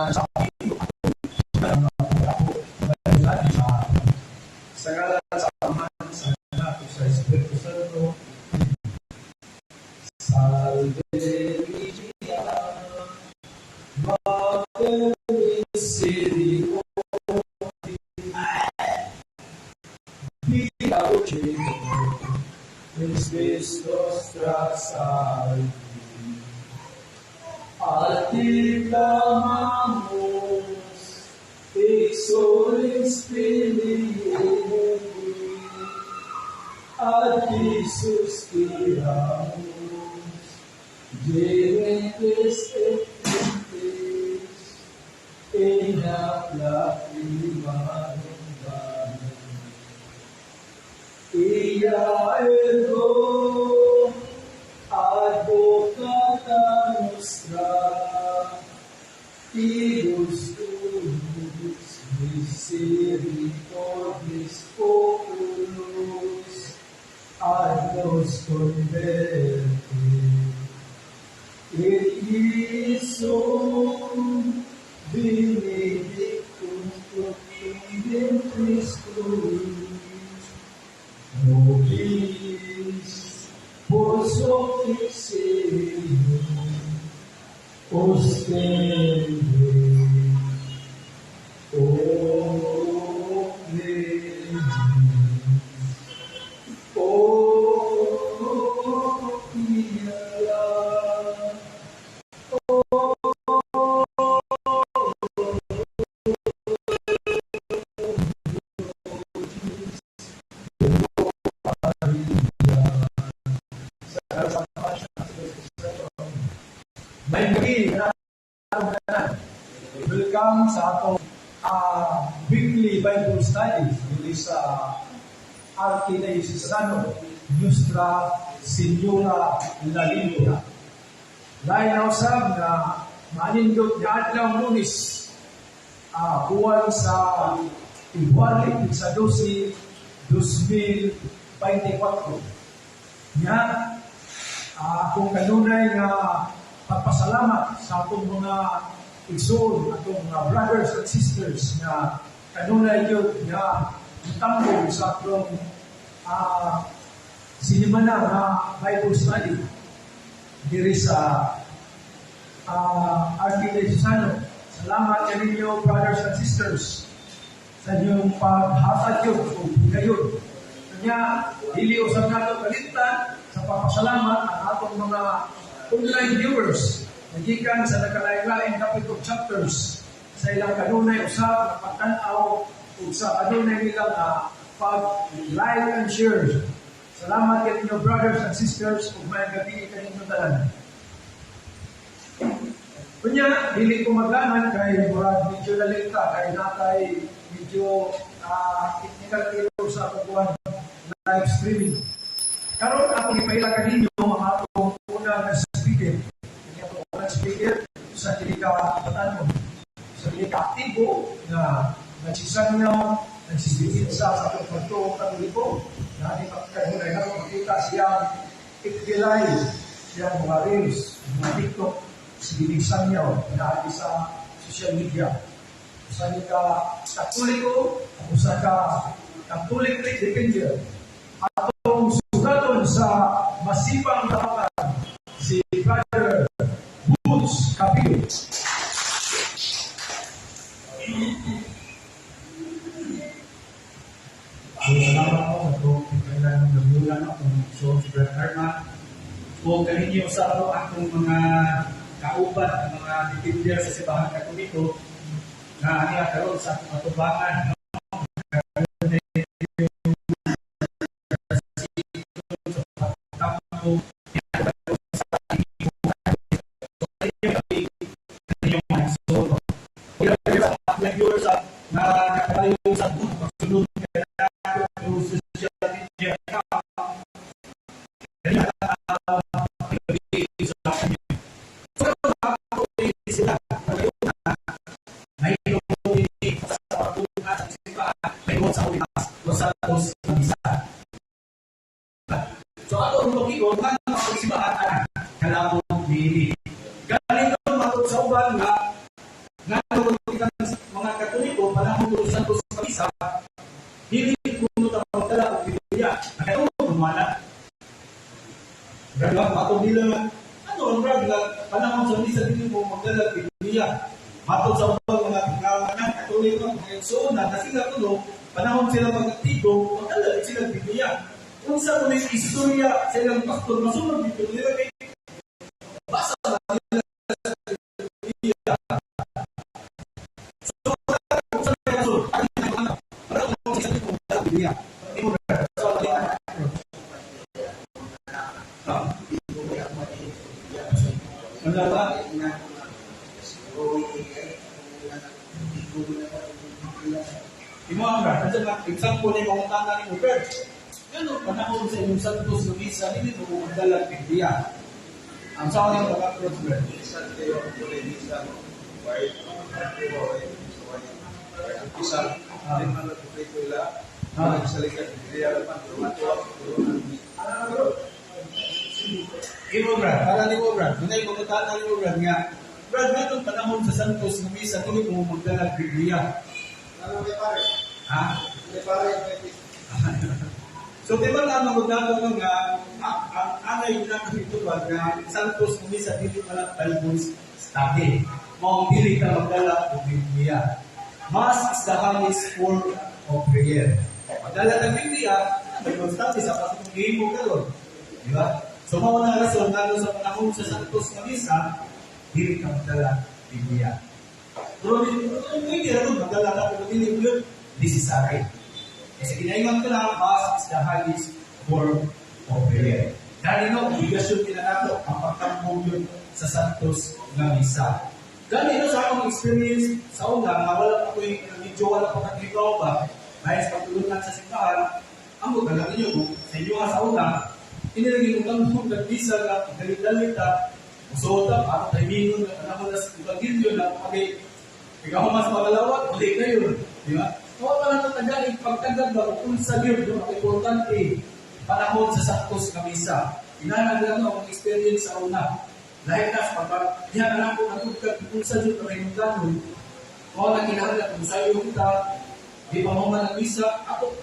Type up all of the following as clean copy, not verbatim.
Sa ngalan sa Amahan, sa Anak, ug sa Espiritu Santo. Salve Regina, Mater misericordiae, vita dulcedo, spes nostra, salve. A ti clamamus, exules filii Evae, ad te suspiramus, gementes et piantes, in hac lacrimarum valle. Ea ergo advocata nostra, fidus tuus misericordiis oculos ad nos converte. Et Iesum benedictum fructum ventris tui, nobis post hoc exilium ostende. O clemens, O pia, O Maria. Sa Maayong gabii, tanan. Welcome sa atong weekly Bible study diri sa Arkidiocesano Nuestra Señora La Limpia. Lain na usab nga manindot nga adlaw, Lunes, buwan sa February sa 12, 2024. Nya, akong kanunay nga pagpasalamat sa atong mga igsoon, atong mga brothers and sisters nga kanunay gyud nga tambong sa atong sinimana nga Bible study diri sa Arkidiocesano. Salamat kaninyo, brothers and sisters, sa inyong paghatag yun o gayon. Kanya, dili usab nato kalimtan sa pagpasalamat ang atong mga online viewers na gikan sa nagkalain-lain kapitulo, chapters, sa ilang kanunay usab na pagtan-aw ug sa kanunay nilang pag-like and share. Salamat kaninyo, brothers and sisters, ug maayong gabii kaninyo tanan. Kunya, dili ko maglanan kay murag medyo lalita kay natay medyo technical error sa atong live streaming. Karon akong ipaila kaninyo ang atong una nga speaker. Kini atong unang speaker sa dili ka batanon, sa dili ka aktibo nga nagsisangyaw, nagsisiginsa sa atong pagtuo Katoliko, na di kanunay na makita siyang FB Live, siyang mga reels, mga TikTok, sige sangyaw na sa social media. Usa ni ka Katoliko, usa ka Catholic defender. Atong sugaton sa masipang tawagan si Brother Boots Capillo. So, salamat po sa itong kailan ng nagmula, no, kung so, si Brad Arma. O kaninyo sa ato akong mga kauban, ang mga defender sa Simbahan Katoliko na aniya karon sa akong atubangan, no? Karon sa pagtampo sa inyong mga so, viewers na nakatayo sa pagsunod through social media account. Kaya, sa inyo. So, ako sila ngayon na may sa pagtunga sa Nga kita mga Katoliko, panahon sa Santos sa misa, dili kuno ta magdala og Biblia. Nakatuo kumana. Brad, matod nila nga, ano ang brad nga panahon sa misa dili mo magdala og Biblia? Matod sa ubang mga mga Katoliko, mga igsoon na sila kuno panahon sila magtigo, magdala sila og Biblia. Unsa kuno yung istorya sa ilang pastor, masunod dito nila kay basa ba nila sa Biblia. So, unsa may rason? Para sa Biblia. So, ano ba? Imo ang brad, ano ba? Example ni mga tanga ni Brad. Ano, panahon sa inyong Santos na misa, hindi mo magdala ng Biblia. Ang sa akin pag-approach, Brad. Minsan kayo ang kulay, minsan white, white, white, isa. Hindi man lang ko ila. Nagsalita, Biblia, pero Imo Brad, para ni mo Brad, dunay pangutana ni mo Brad nga, Brad, ngatong panahon sa Santos na misa, dili mo magdala ng Biblia. Ano may pare? Ha? May pare, may So, di ba na magdala nga, ang anay na ito ba nga Santos na misa, dili pala Bible study. Mao dili ka magdala og Biblia. Mass is the highest form of prayer. Magdala ng Biblia, Bible study sa pasok gihimo karon. Di ba? So, mao na rason ngano sa panahon sa Santos na misa, dili ka magdala Biblia. Pero hindi ra magdala ka pero dili yun necessary. Kasi ginaingon ko lang, Mass is the highest form of prayer. Dahil no, obligasyon nila nato ang pagtambong yun sa Santos nga misa. Gani no, sa akong experience sa una, nga wala pa ko yung medyo wala pa kag ba, dahil sa pagtulunan sa simbahan, ang bukan lang ninyo, kung sa inyo nga sa una, inilagay ko kang kag misa nga, dalit-dalit ta, musuot ta, para timingon na panahon na sa Ebanghelyo na okay, ikaw mas magalawat, uli na yun. Di ba? Kung pa lang tatagal, pagtagal ba, kung sa yun, no, ang importante, panahon sa Santos na misa. Inanag lang ako ang experience sa una. Dahil na, pag diyan na lang ko natugkag kung sa yun, kay mong kung na kinahanglan, kung sa iyo kita, di pa mahuman ang misa, ako,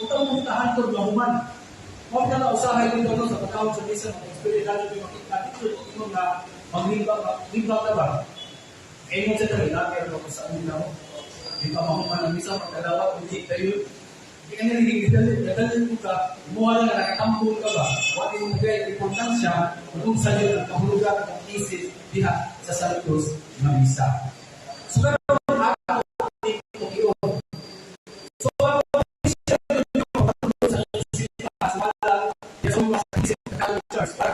utang mo kita hantod mahuman. Huwag na na usahay dito no, sa pagkahon sa misa, mag-experience lalo yung makita dito, ito na maglibak, maglibak na ba? Eh, mo sa tabi, pero ako sa una mo. Di pa mahuman ang misa, magdalawat, hindi tayo. Hindi ka nilaging gidalin, gadalin mo ka, imuha lang na nakatambong ka ba? Huwag mo nagay importansya kung sa iyo ang kahulugan ng isip diha sa Santos na misa. So, karon ako dito. So, ako siya sa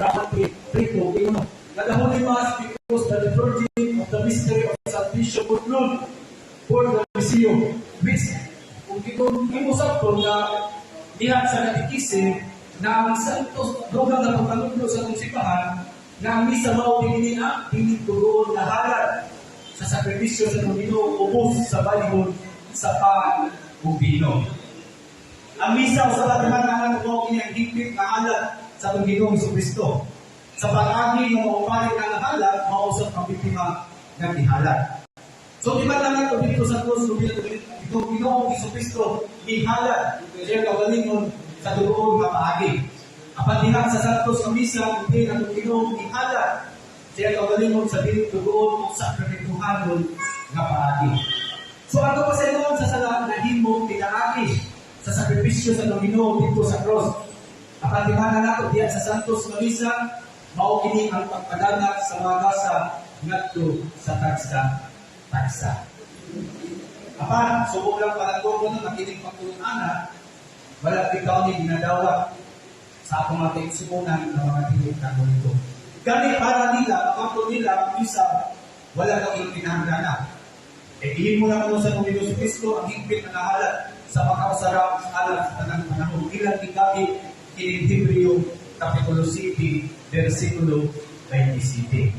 The Holy Mass because the liturgy of the mystery of salvation conclude for the Messiah, which kung imusap ko nga diha sa katekisim na ang Santos dugang na pagpanudlo sa atong simbahan nga ang misa mao dinhi ang dili na halad sa sakripisyo sa atong Ginoo ubos sa balihon sa pan ug bino. Ang misa sa tanan mao kini ang higpit nga halad sa atong Ginoong Kristo. Sa pag-agi nga maupalit ang halad, mao usab ang biktima nga gihalad. So di ba lang ito dito sa krus, itong Ginoong Kristo gihalad siya kaugalingon sa dugoon nga paagi. Apan diha sa Santos nga misa, hindi ang Ginoong gihalad siya kaugalingon sa dili dugoon o sakramentuhanon nga paagi. So ang kapasayloan sa sala nahimo pinaagi sa sakripisyo sa Ginoo dito sa cross. Apan di ba nato diha sa Santos nga misa, mao kini ang pagpadangat sa mga gasa ngadto sa tagsa tagsa. Apan subong lang palanggo ko na makinig pagtulong-ana, wala bitaw ni ginadawat sa atong mga kaigsuonan ng mga dili Katoliko. Gani para nila, pagkato nila, ang misa, wala kang iyong kinahanglanan. E ihimo lang mo sa Ginoo Kristo ang higpit na nahalat sa pagkakasarap sa alam sa tanang panahon. Ilang gigamit kining Hebreo Kapitulo 7, versikulo 27.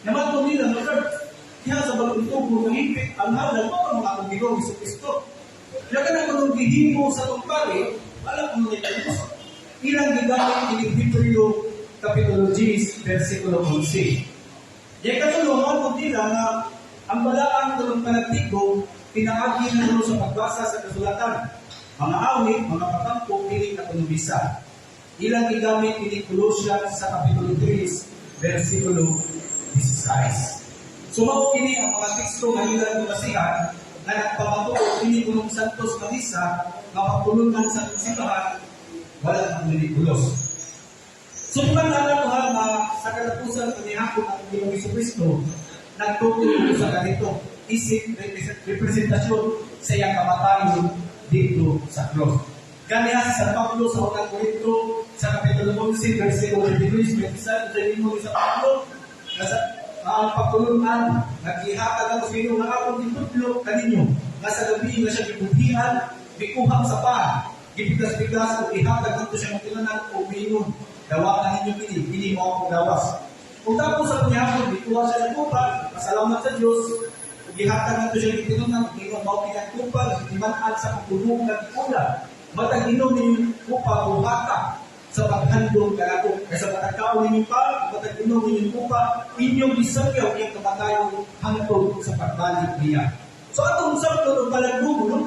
Naman po nila, no, Lord, diha sa bagong tubo ng higpit ang halal, mao ang atong Ginoong Kristo. Kaya ka na kung gihimo sa atong pari, wala kung nagkakos. Ilang gigamit kining Hebreo Kapitulo 10, versikulo 11. Yung katulong, mo nila nga Ang balaang tulong panagtigong, pinaagi na sa pagbasa sa kasulatan. Mga awit, mga pakampo, dili na kuno misa. Ilang gigamit ini Colossians sa Kapitulo 3, versikulo 16. So mao kini ang mga teksto nga ilang gibasihan nga nagpamatuod kini kunong santos nga misa nga pagtulunan sa simbahan wala ang ulos. So di ba nalatuhan na sa katapusan ng panihapon ang Ginoong Kristo nagtuturo sa ganito isip representasyon sa iyang kamatayon dito sa cross. Ganiha si San Pablo sa Unang Korinto sa Kapitulo 11, versikulo 23, 27, sa inyo ni San Pablo, na sa ang pagtulunan, naghihatag ang Ginoo nga akong gitudlo kaninyo, nga sa gabi nga siya gibudhian, mikuha sa pan, gipigas-pigas ug ihatag ngadto siya matilanan o miingon, dawatan ninyo kini, kini mao akong gawas. Kung tapos sa panihapon, mikuha siya sa kupa, pasalamat sa Dios, ug gihatag ngadto siya gitinunan, ingon mao kini ang kupa, giman sa pagtulong ng ula. Matag inom ninyo kupa buhata sa paghandom kanako. Kay sa matag kaon ninyong pa, matag inom ninyong kupa, inyong gisangyaw iyang kamatayon hangtod sa pagbalik niya. So atong sakto og palagbubo, no?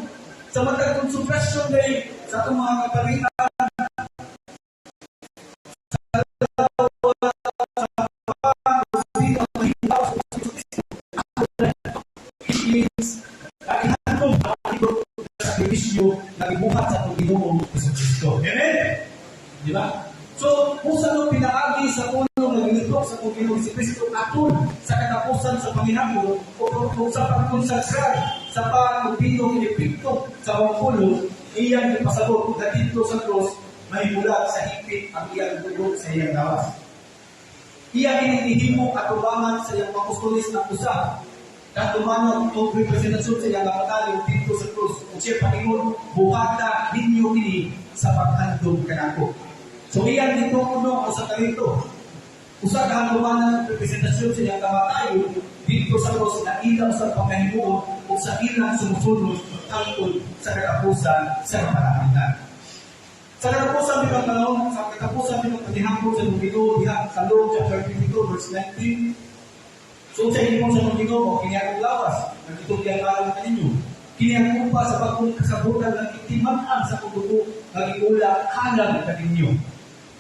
Sa matag konsekrasyon day sa atong mga kaparian, it means ihandom ang ating sakripisyo na gibuhat sa atong Ginoong Kristo. Amen? Di ba? So, kung sa nung pinaagi sa pulong nga ginutok sa atong Ginoong Kristo atol sa katapusan sa panginahon o kung sa pagkonsagrar sa pagpinong inepekto sa mga pulong, iyang ipasabot na dito sa cross, mahimulat sa hipit ang iyang dugo sa iyang gawas. Iya kinihimo atubangan sa iyang apostoles ng usa. Katumanon o representasyon sa iyang kamatayon dito sa krus. Ug siya paingon, buhata ninyo kini sa paghandom kanako. So iyang dito kuno sa kalito. Usa ka handumanan ng representasyon sa iyang kamatayon dito sa krus na ilang sa pagkahimuon o sa ilang sumusunod hangtod sa katapusan sa kapanahinan. Sa katapusan ng panahon, sa katapusan ng panihapon sa Ginoo diha sa Luke chapter 22 verse 19. So sa inyo sa Ginoo, kini akong lawas, nagitugyan alang kaninyo. Kini ang kupa sa bagong kasabutan ng itiman-an sa dugo nga giula alang kaninyo.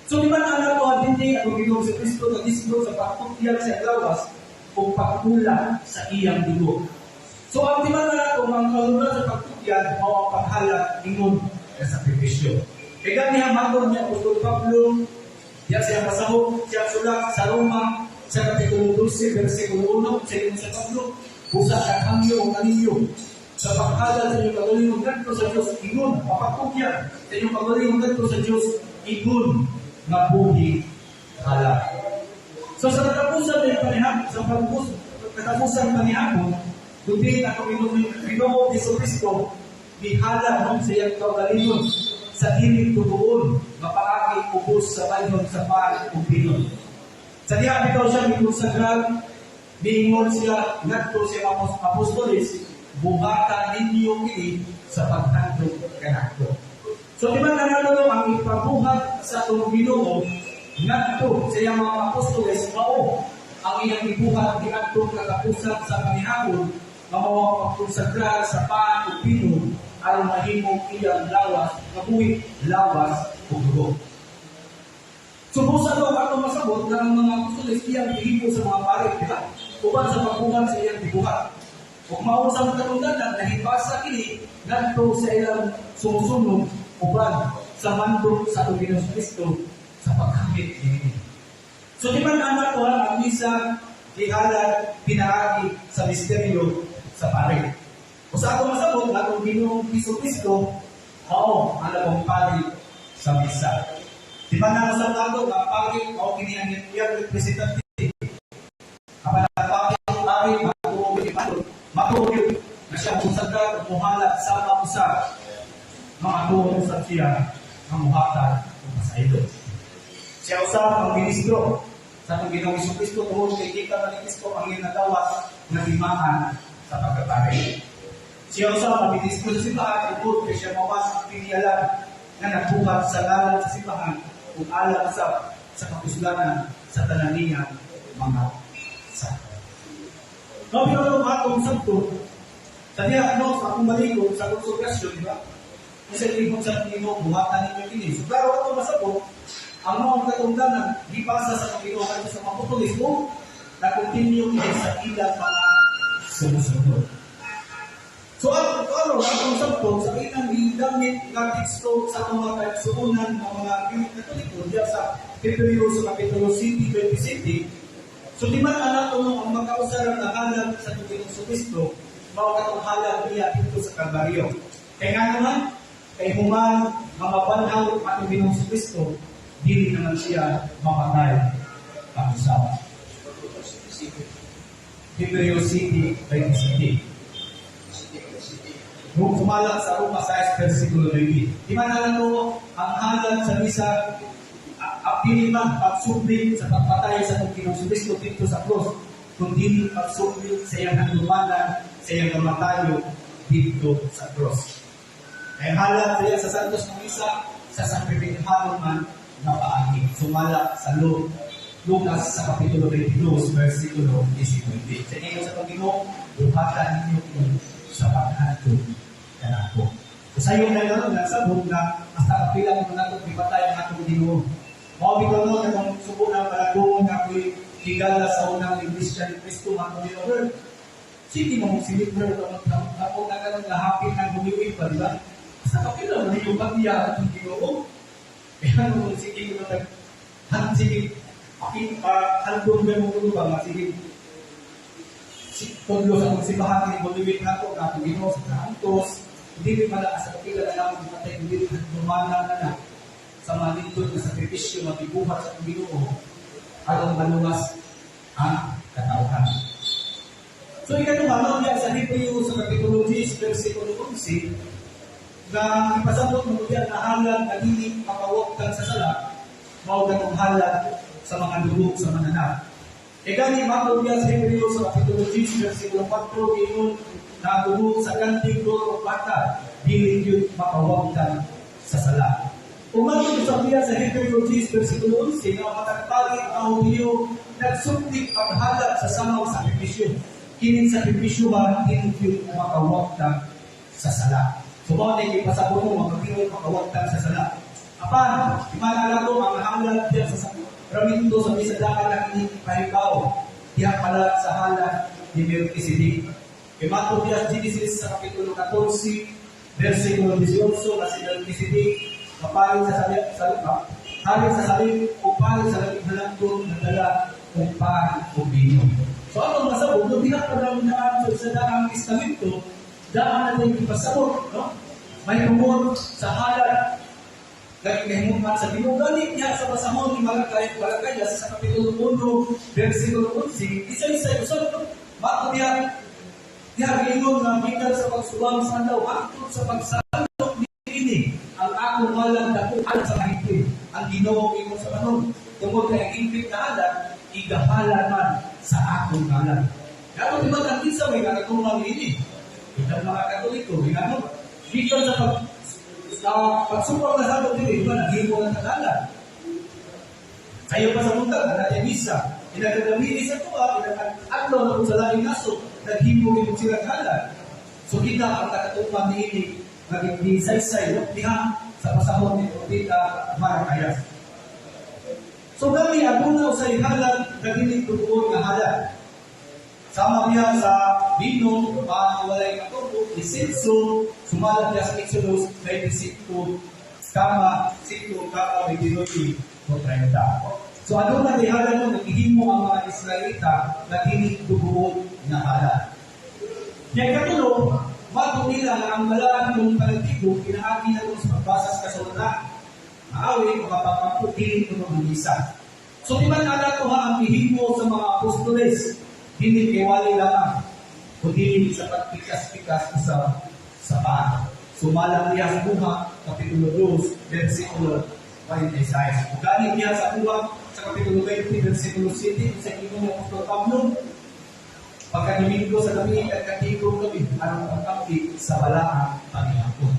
So di ba na alam ko dinhi ang Ginoo sa Kristo nagisgo sa pagtugyan sa lawas o pagpula sa iyang dugo. So ang di ba na nato ang kalunan sa pagtugyan mao ang paghalag ingon sa sakripisyo. Kaya gani ang matod niya Apostol Pablo, diya siya pasahog, siya sulat sa Roma, sa Kapitulo 12, versikulo 1, sa inyo sa Pablo, busa kang hangyo o kaninyo, sa paghalad sa inyong kagalingon ngadto sa Diyos, ingon, papagtugyan sa inyong kagalingon ngadto sa Diyos, ingon, nga buhi halad. So sa katapusan ng panihapon, sa katapusan ng panihapon, kundi ako Ginoo Jesu Kristo, mihalad mo sa iyang kaugalingon sa dili tubuon, mapaagi ubos sa balhon sa pan ug binon. Sa diha bitaw siya mikonsagrar, miingon siya ngadto sa mga apostoles, buhata ninyo kini sa paghandom kanako. So di ba nanalo ang ipabuhat sa atong Ginoo ngadto sa iyang mga apostoles mao ang iyang ibuhat niadtong katapusan sa panihapon nga mao ang pagkonsagrar sa pan ug binon aron mahimong iyang lawas nga buhi lawas ug dugo. So busa daw atong masabot na ang mga apostoles iyang gihimo sa mga pare, di ba? Uban sa pagbuhat sa iyang gibuhat. Ug mao sa mga katungdanan nahibasa kini ngadto sa ilang sumusunod uban sa mando sa atong Ginoong Kristo sa paghamit niini. So di ba na ko ang misa gihalad pinaagi sa misteryo sa pare. O sa atong masabot atong Ginoong Kristo mao ang labong pari sa misa. Di ba na sa nato nga pari mao kini ang iyang representative. Apan ang pari pari matuo matuo na siya musagad ug muhalat sa usa mga tuo sa siya ang muhatag ug pasaylo. Siya usa ang ministro sa atong Ginoong Kristo tungod kay kita man ni Kristo ang iyang nagawas nga timaan sa pagkapari. Siya usa ang ministro sa simbahan tungod kay siya mawas ang pinialan nga nagbuhat sa ngalan sa simbahan ug alang sa kapuslanan sa tanan niya mga sakop. No, pero atong sabto, sa diha, no, sa akong balikon, sa konsekrasyon, di ba? Isa ingon sa Ginoo, buhatan ninyo kini. So, klaro ato masabot, ang mga katungdanan, gipasa sa Ginoo kadto sa mga apostoles mo, na continue kini sa ilang mga sumusunod. So ang klaro atong sabto sa ilang gigamit nga teksto sa atong mga kaigsuonan ng mga Katoliko diya sa Hebreo sa Kapitulo City 27. So di man anak no ang makausaran nga halad sa atong Ginoong Kristo mao katong halad niya didto sa Kalbaryo. Kay nga naman kay human mapabanhaw atong Ginoong Kristo, dili naman siya mamatay pag-usap. Hebreo City 27. Nung sumalat sa Roma 6, versikulo 9. Di man na to ang halad sa misa, dili man pagsubli sa pagpatay sa atong Ginoong Kristo didto sa krus, kundi pagsubli sa iyang handumanan, sa iyang kamatayo didto sa krus. Kaya halad siya sa Santos ng Misa, sa sakripisyo man na paagi. Sumala sa Lucas sa Kapitulo 22, versikulo 19. Sa inyo sa Panginoon, buhatan ninyo kini sa paghandom kanako. So sa iyo na lang nagsabot na hasta kapila mo nato gipatay ang atong Ginoo. Mao bitaw no katong subo na palagungon nga ako'y higala sa unang Iglesia ni Cristo nga Ginoo. Sige mo silip bro, ako na karon nga hapit ng Holy pa, di ba? Sa kapila mo yung pagbiya atong Ginoo. Kaya mo sige mo nag han sige aking handom ba mo kuno ba nga sige si tudlo sa akong simbahan kini Holy Week nato nga atong Ginoo sa Santos, dili pala sa kapila na lang gipatay, dili dumana na na sa mga lingkod na sakripisyo nga gibuhat sa atong Ginoo aron maluwas ang katawhan. So ikaduha no diya sa Hebreo sa Kapitulo 10 versikulo 11 nga ipasabot mo diya na halad na dili makawagtang sa sala mao katong halad sa mga dugo sa mananap. E gani mato diya sa Hebreo sa Kapitulo 10 versikulo 4 giingon na ang dugo sa kanding, toro o baka dili gyud makawagtang sa sala. Umatod sa diya sa Hebreo 10 versikulo 11 nga matag pari ang Hudiyo nagsubli paghalad sa samang sakripisyo. Kining sakripisyo ba dili gyud makawagtang sa sala. So mao ni ipasabot mo mga makawagtang sa sala. Apan, imalala ko ang halad diya sa sakramento sa misa daan na kini ipahibaw diha pala sa halad ni Melchizedek. Kay matod diya sa Genesis sa Kapitulo 14 versikulo 18 na si Melchizedek mapalit sa salim, sa hari sa Salem o palit sa labing halangdon nagdala og pan ug bino. So atong masabot, no, diha pa lang daan sa Daang Testamento, daan na din ipasabot, no? May tungod sa halad naging sa Ginoo. Gani niya sa basahon ni Malakay, Malakayas sa Kapitulo 1, versikulo 11, isa-isa usab, no? Mato diha diha giingon nga gikan sa pagsuwang sa adlaw hangtod sa pagsalok niini ang akong ngalan dako sa kahigpit. Ang Ginoo ingon sa kanon tungod kay ang higpit na halad igahalad man sa akong ngalan. Karon di ba ang isa may nakatungag ini? Itang mga Katoliko, ginano? Gikan sa pagsupang na sa dili, di ba naghimo ng kagalan? Sayo pa sa buntag, na misa. Inagagamini sa tuwa, inag-adlaw na kung sa laing nasod, naghimo gid sila halad. So kita ang nakatupang niini naging saysay, no? Diha sa pasahon ni Propeta Marakayas. So gani aduna usay halad na dili tuod nga halad. Sama diha sa bino, pa walay katubo, insenso, sumala diha sa Exodus 25, kama 5, kama 29 o 30. So ano na dihala no, naghihimo ang mga Israelita na dili dugoon nga halad. Yang katulo, mato nila nga ang balaan ng panagtigog pinaagi na sa pagbasa sa kasulatan. Maawi, makapagpampo, dili ito mga misa. So di man ala to ha ang gihimo sa mga apostoles, dili kay wali lamang, kundi sa pagpikas-pikas sa paa. Sumalang niya sa Buha, Kapitulo 2, versikulo 46. Ug gani niya sa Buha, sa Kapitulo 20, versikulo 7, sa ingon ni Apostol Pablo, pagka-Domingo sa gabi, nagkatigong gabi, aron pagkampi sa balaang pangihapon.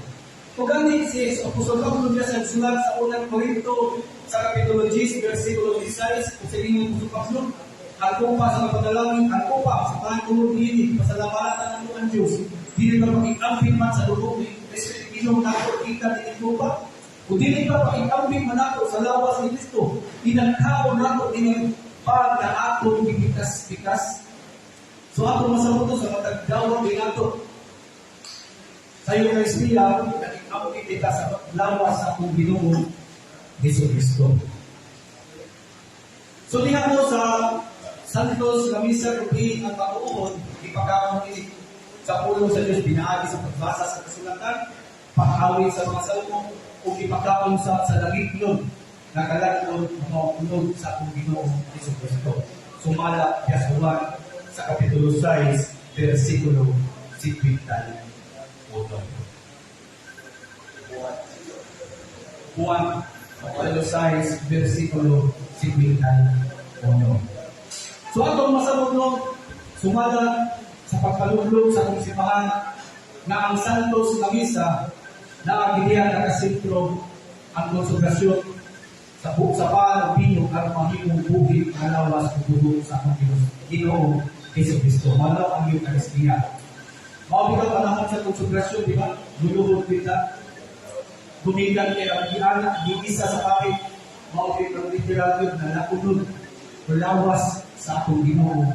Ug gani si Apostol Pablo niya sa sulat sa Unang Korinto, sa Kapitulo 10, versikulo 16, kung sa ingon ni Apostol Pablo, Ang kopa sa mga panalangin, ang kopa sa pangulong dini, pasalamatan nato ang Diyos. Dili ba pakig-amping man sa dugo ni Kristo, inom nato kita dinhi kopa? O dili ba pakig-amping man nato sa lawas ni Kristo? Inagkaon nato ini pag na atong gipikas-pikas. So ato masabot sa matag dawat din nato sa Eucharistia, nakig-amping kita sa lawas sa atong Ginoo Hesus Kristo. So diha mo sa Santos nga misa kundi ang pag-uon, ipakaon ini sa pulong sa Dios pinaagi sa pagbasa sa kasulatan, pag-awit sa mga salmo, o ipakaon sa langitnon nga kalan-on mga sa atong Ginoo Hesus Kristo. Sumala kay Juan sa Kapitulo 6, versikulo 51. Juan, Kapitulo 6, versikulo 51. So atong masabot no, sumala sa pagpalublog sa atong simbahan na ang Santos nga Misa na ang diha nakasentro ang konsekrasyon sa buok sa pan o bino aron mahimong buhi nga lawas ug dugo sa atong Ginoo Hesus Kristo. Mao ang Eucharistia. Mao bitaw panahon sa konsekrasyon, di ba? Luluhod kita. Gumikan kay ang giana, giisa sa pari. Mao gyud ang literal yun na naunod o lawas sa atong Ginoo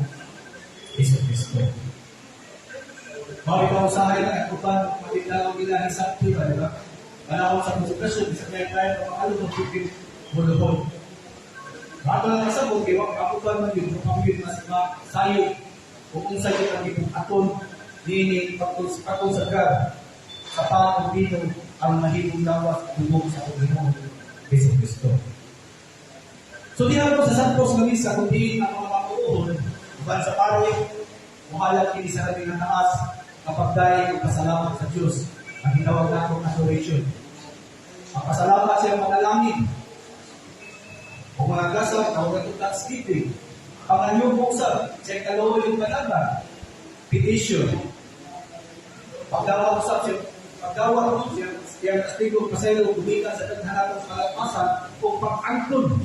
Hesus Kristo. Mao bitaw usahay na ang uban matindang nila hisabti ba, di ba? Panahon sa konsekrasyon, bisag may tayo makalong magpipil muluhod. Bago lang kasabot, kay wa kaputan man yun, kung yun mas masayod, kung unsa yun ang gibuhaton niini pagkonsagrar sa pan ug bino ang mahimong lawas at dugo sa atong Ginoo Hesus Kristo. So diha mo sa Santos nga misa kung diin ang mga matuohon, uban sa pare, muhalad kini sa labing nga taas, kapag dahil pasalamat sa Dios, ang gitawag nato adoration. Ang pasalamat siya manalangin. O mga gasag, tawag nato thanksgiving. Panganyong usab, siya kaluoy yung panabang. Petition. Pagdawa usab siya, pagdawa siya, siya kastigo, pasaylo, gumikan sa daghan kalagpasan, o pag-angkon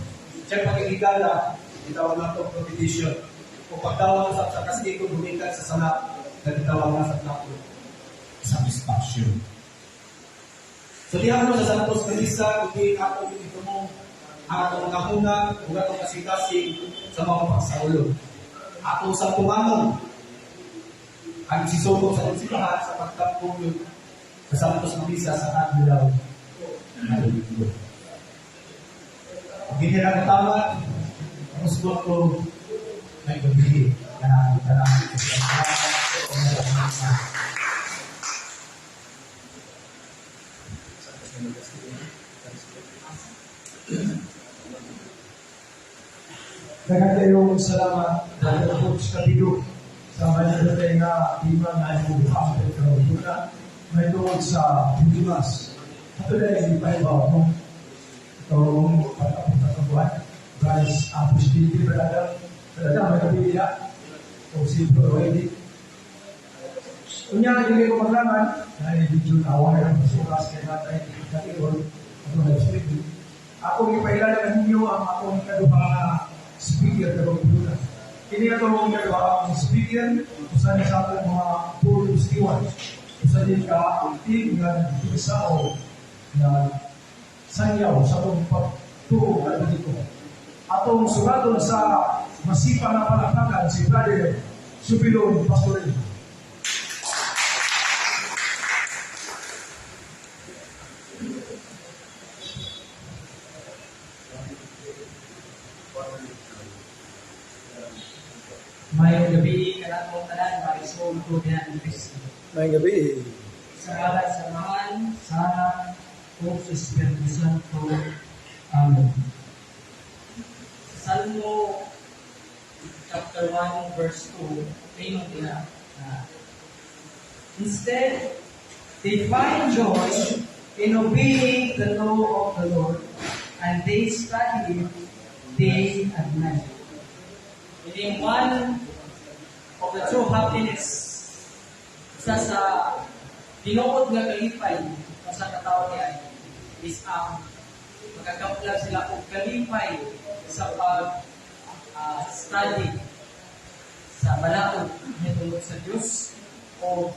siya pagkikigala, gitawag nato propitiation. O pagdawa usab sa kastigo, gumikan sa sala, na gitawag na sa nato satisfaction. So diha mo sa Santos nga Misa, kundi ato ito mo ang atong kahuna ug atong kasing sa mga pagsaulo. Ato sa tumanong ang sisugo sa atong simbahan sa pagtampong yun sa Santos nga Misa sa adlaw nga Domingo. Ang ginira ko tama, ang usbot ko may gabi na tanan. Daghang kayong salamat Dr. Coach Kabido sa mananatay nga tema nga imong karon may tungod sa Holy Mass. Ato na yung ipahibaw mo. Itong patapos na buwan. Guys, ang presidente Brother, Brother, may kapilya. O si Bro Eddie. Unya, hindi ko maglangan. Dahil medyo nawa na ng oras kaya natay natiol. Ako live streaming. Ako ipahilala ninyo ang akong ikaduha nga speaker karong bulan. Kini atong ikaduha ang speaker usa ni sa atong mga board of stewards. Usa ni ka team nga nagpisa o na sanyaw sa atong pagtuo dito. Atong sugaton sa masipa nga palakpakan si Brother Supilon Pastoril. Mayong gabi kanatong tanan, maisuod ko diyan ni Kristo. Maayong gabi. Sa ngalan sa Amahan, sa Anak, ug sa Espiritu Santo. Amen. Salmo chapter 1 verse 2, ingon diha na instead, they find joy in obeying the law of the Lord, and they study it day and night. Meaning one of the true happiness, isa sa tinuod nga kalipay sa katao niya is ang magkakamplag sila og kalipay sa pag study Sa balaod nitungod sa Dios o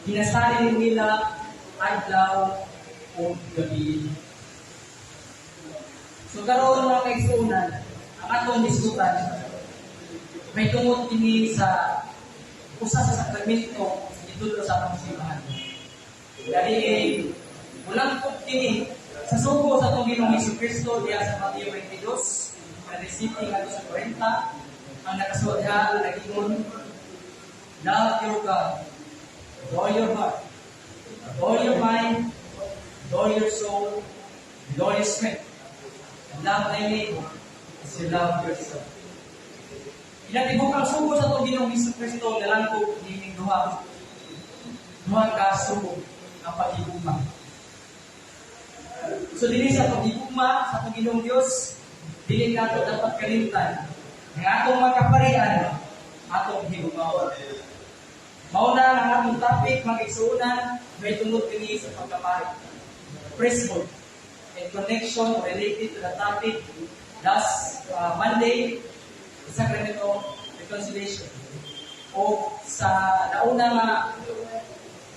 ginasalin nila adlaw o gabi. So karon, mga kaigsuonan, ang atong diskutan may tungod kini sa usa sa sakramento gitudlo sa atong simbahan. Dali mulangkob kini sa sugo sa atong Ginoong Hesus Kristo diha sa Mateo 22, 37 ngadto sa 40. Ang nakasuot diha, nag-ingon, "Love your God with all your heart, with all your mind, with all your soul, with all your strength, and love thy neighbor as you love yourself." Inatibok ang sugo sa atong Ginoong Hesus Kristo nalangkob niining duha ka sugo, ang paghigugma. So dili sa paghigugma sa atong Ginoong Dios, dili nato dapat kalimtan ang atong mga kaparian, atong higugmaon. Mao na ang atong topic, mga igsuonan, may tungod kini sa pagkapari. Priesthood in connection related to the topic last Monday, the Sacrament of Reconciliation. O sa nauna nga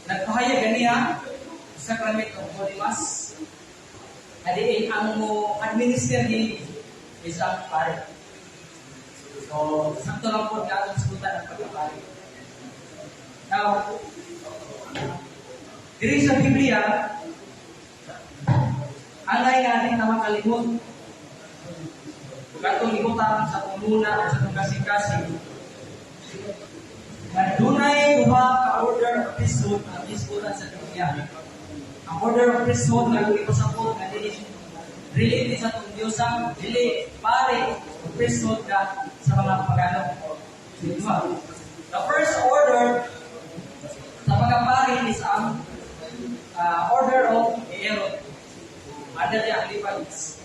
nagpahayag ganiha, Sacrament of Holy Mass, adiin ang mo administer ni is ang pare. So, sakto lang po nga atong sigutan ang pagkapari. Now, diri sa Biblia, angay nga di na makalimot. Katong ibutang sa pamuna o sa atong kasing-kasing, nga dunay duha ka order of priesthood ang gisgutan sa Biblia. Ang order of priesthood nga ipasabot nga dili related sa atong Diyosa, dili pare o priesthood ka sa mga pagano. Duha. The first order sa pagkapari is ang order of Aaron under the Levites.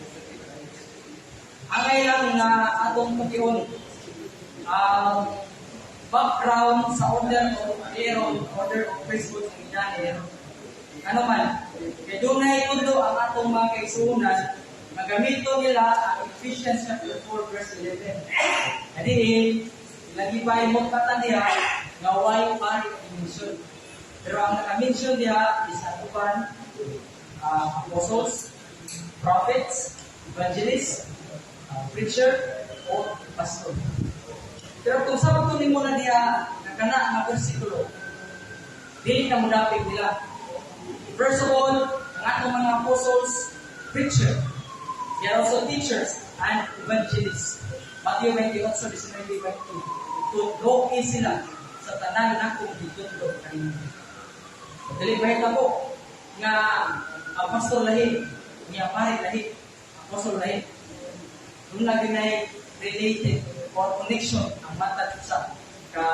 Angay lang nga atong pagkion ang background sa order of Aaron, order of priesthood ng ina ni Aaron. Ano man, kay dunay tudlo ang atong mga kaigsuonan nga gamito nila ang Ephesians chapter 4 verse 11. Adiin, lagi pa mo katan diha nga way pari mention. Pero ang naka-mention diha is ang uban apostles, prophets, evangelists, preacher, o pastor. Pero kung sabto nimo na diha nga kana nga bersikulo, dili ka modapig nila. First of all, ang atong mga apostles, preacher. They are also teachers and evangelists. Matthew 28, 19, 20. Tudloki sila sa tanan nakong gitudlo kaninyo. Dili ba po nga ang pastor lahi, niya pare lahi, apostol lahi. Duna ginay related or connection ang matag usa ka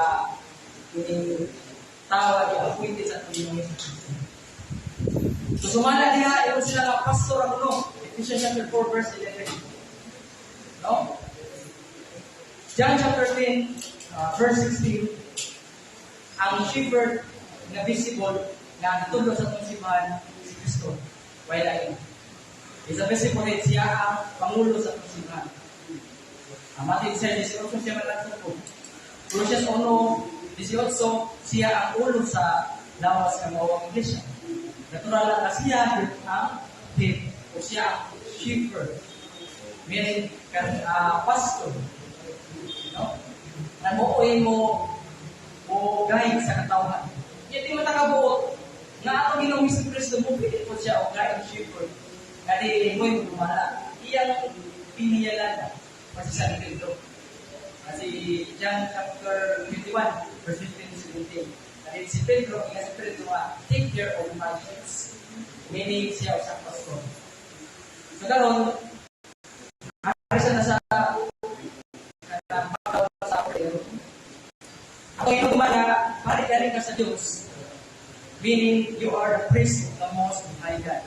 kining tawo nga appointed sa atong Ginoong Hesus. So sumala diha, ingon sila nga pastor ang uno. Ephesians chapter 4 verse 11. No? John chapter 10 verse 16, ang shepherd na visible nga gitudlo sa atong simbahan si Kristo. Way lain. Is a visible head, siya ang pangulo sa atong simbahan. Ang Matthew 6:18, siya man nagtungkol. Colossians 1:18, siya ang ulo sa lawas nga mao ang iglesia. Natural na siya ang head o siya ang shepherd. Meaning, kan, pastor. No? Na mooy mo o guide sa katawhan. Kaya di mo takabuot nga atong Ginoong Hesus Kristo mo pili po siya og guide, shepherd. Nga di mo'y lumala. Iyang piniyalan kasi sa Pedro. Kasi John chapter 21 verse 15 to 17. Kasi si Pedro, inga si Pedro nga, "Take care of my sheep." Meaning siya usang pastor. So karon, ari siya nasa kanang sa Pedro. Ako yung gumana, pari galing ka sa Diyos. Meaning, you are the priest of the Most High God.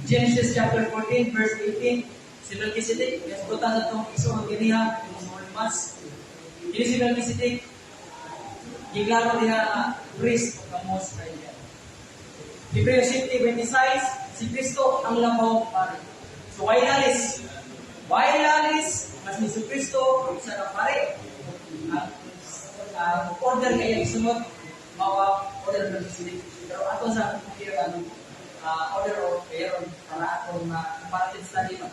Genesis chapter 14, verse 18, si Melchizedek, kasbutan sa itong isunog ganiha, yung Holy Mass. Kini si Melchizedek, giklaro diha nga priest of the Most High God. Hebreo 7:26, si Kristo ang labaw pari. So, why lalis? Why lalis? Mas ni si Kristo, ang isa ka pari. Ang Ang order nga iyang isunod mao ang order of Melchizedek. Pero ato sa compare ang order of Aaron para atong comparative study no.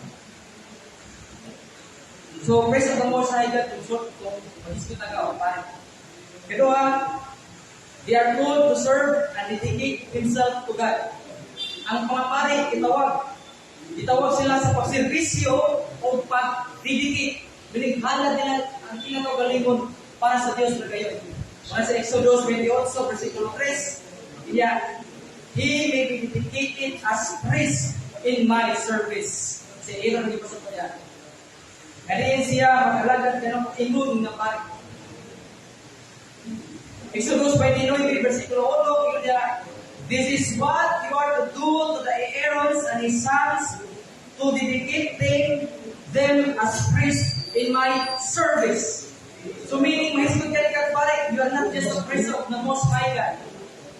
So, praise of the Most High God, kung short, kung mag-discuta ka o pare. Kaduha, they are called to serve and dedicate themselves to God. Ang mga pare, itawag. Itawag sila sa pagserbisyo o pag-dedicate. Meaning, halad nila ang ilang kaugalingon para sa Diyos na gayon. Para sa Exodus 28, versikulo 3, iya, "He may be dedicated as priest in my service." Si Aaron, di pa sa kanya. Kaniin siya mag-alagad kanang ingon nga pari. Exodus 29, versikulo 1, ingon niya, "This is what you are to do to the Aarons and his sons to dedicate them as priests in my service." So meaning, mahisgot ka ni kag pare, you are not just a priest of the Most High God.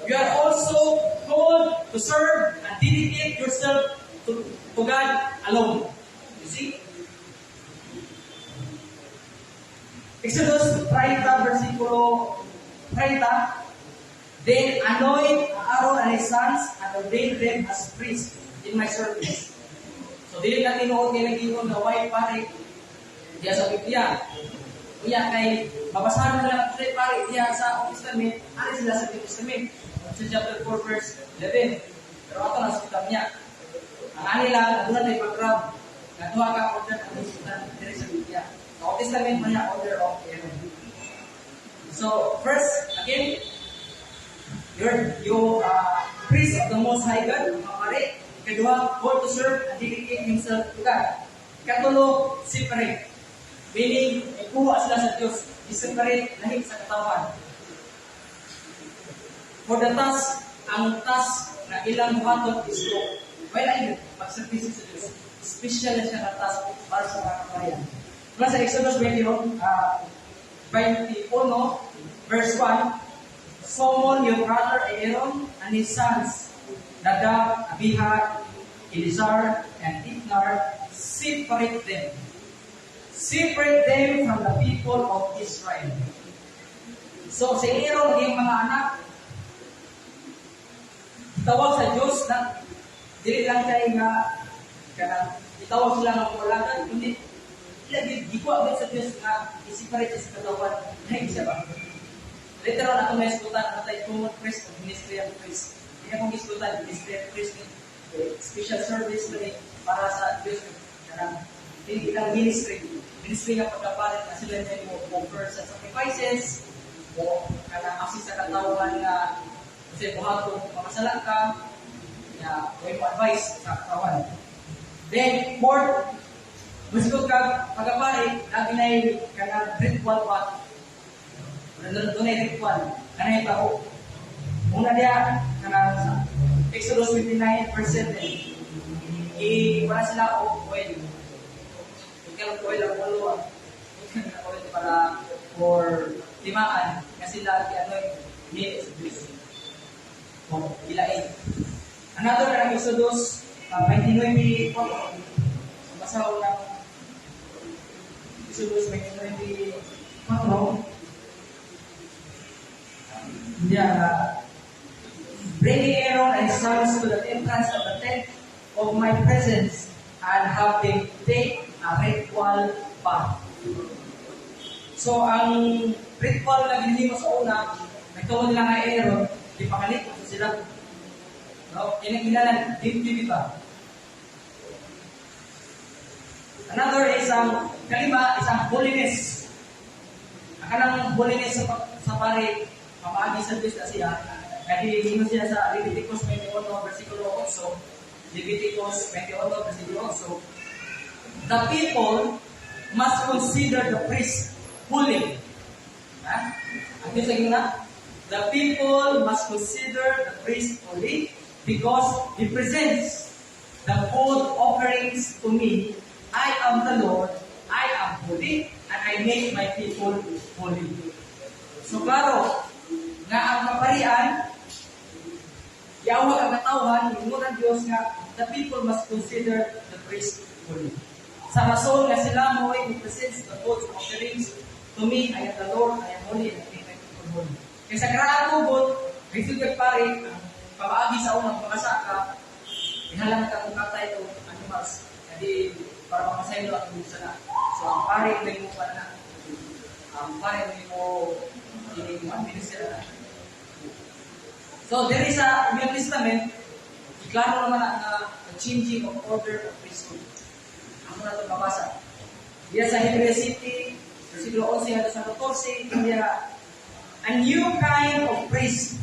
You are also called to serve and dedicate yourself to God alone. You see? Exodus 30, versikulo 30, "Then anoint Aaron and his sons and ordain them as priests in my service." So, dili na tinuod kay nag-ingon nga way pare diya sa Biblia. Unya kay mabasahan na lang ang pare diya sa Old Testament, ari sila sa New Testament. Sa chapter 4 verse 11. Pero ato na sa kitab niya. Ang ani lang, doon na background. Nga duha ka order ang hisgutan diri sa Biblia. Sa Old Testament man niya order of Aaron. So, first, again, you're you priest of the Most High God, mga pare. Ikaduha, called to serve and dedicate himself to God. Ikatulo, separate. Meaning, ikuha sila sa Diyos. I-separate, lahi sa katawan. For the task, ang task na ilang buhaton is to, well, ay, pagservisyo sa Diyos. Special na siya na task para sa mga kaparian. Mula sa Exodus 21, 21, verse 1, "Summon your brother Aaron and his sons, Nadab, Abihu, Eleazar, and Ithamar, separate them. Separate them from the people of Israel." So, si Aaron ang mga anak, itawag sa Diyos na dili lang kay nga kanang itawag sila nga pulagan, kundi ila gikuha gid sa Diyos nga i-separate siya sa katawan. Ay, siya ba? Literal ako may isgutan, ano tayo common priest o ministry of priest. Hindi akong isgutan, ministry of priest, eh, special service na para sa Diyos. Kanang hindi lang ministry. Ministry nga pagkapalit na sila niya mo offer sa sacrifices o kanang assist sa katawan nga kasi buhaton kung makasala ka, ya, way mo advice sa katawan. Then, fourth, musugot ka pagkapari, lagi na kanang ritual pa. Doon ay ritual. Kanang tao. Una diya, kanang sa Exodus 29 verse 7. I, wala sila og oil. Ikaw oil ang ulo. Ah. Oil para for timaan nga sila ano ni sa Diyos. O ilain. Another kanang Exodus 29. So, basa ko ng Exodus 29. Yeah. "Bringing Aaron and his sons to the entrance of the tent of my presence and have them take a ritual bath." So, ang ritual na ginhimo sa una, nagtuon nila nga Aaron, di pakalit sila. No? Kinang deep ba? Another is ang kalima is ang holiness. Ang kanang holiness sa pare, pamaagi sa Diyos na siya. Kaya ingon siya sa Leviticus 21 versikulo 8, Leviticus 21 versikulo 8, "The people must consider the priest holy." Ha? Ang Diyos lagi na, "The people must consider the priest holy because he presents the food offerings to me. I am the Lord, I am holy, and I make my people holy." So klaro, nga ang kaparian, yawag ang katawhan, ingon ang Diyos nga, the people must consider the priest holy. Sa rason nga sila mo ay presents the food offerings to me, I am the Lord, I am holy, and I make my Holy. Kaya sa Karaang lisod kag pari, ang pamaagi sa unang pakasaka, ihalang ka kung katay o animals, kadi para makasaylo ang imong sala. So ang pari may mo pa na. Ang pari may mo ini mo minister na. So there is a New Testament, iklaro naman na nga the changing of order of priesthood. Ako na ito mabasa. Diya sa Hebrews 7, versikulo 11 hanggang sa 14, diya, "A new kind of priest.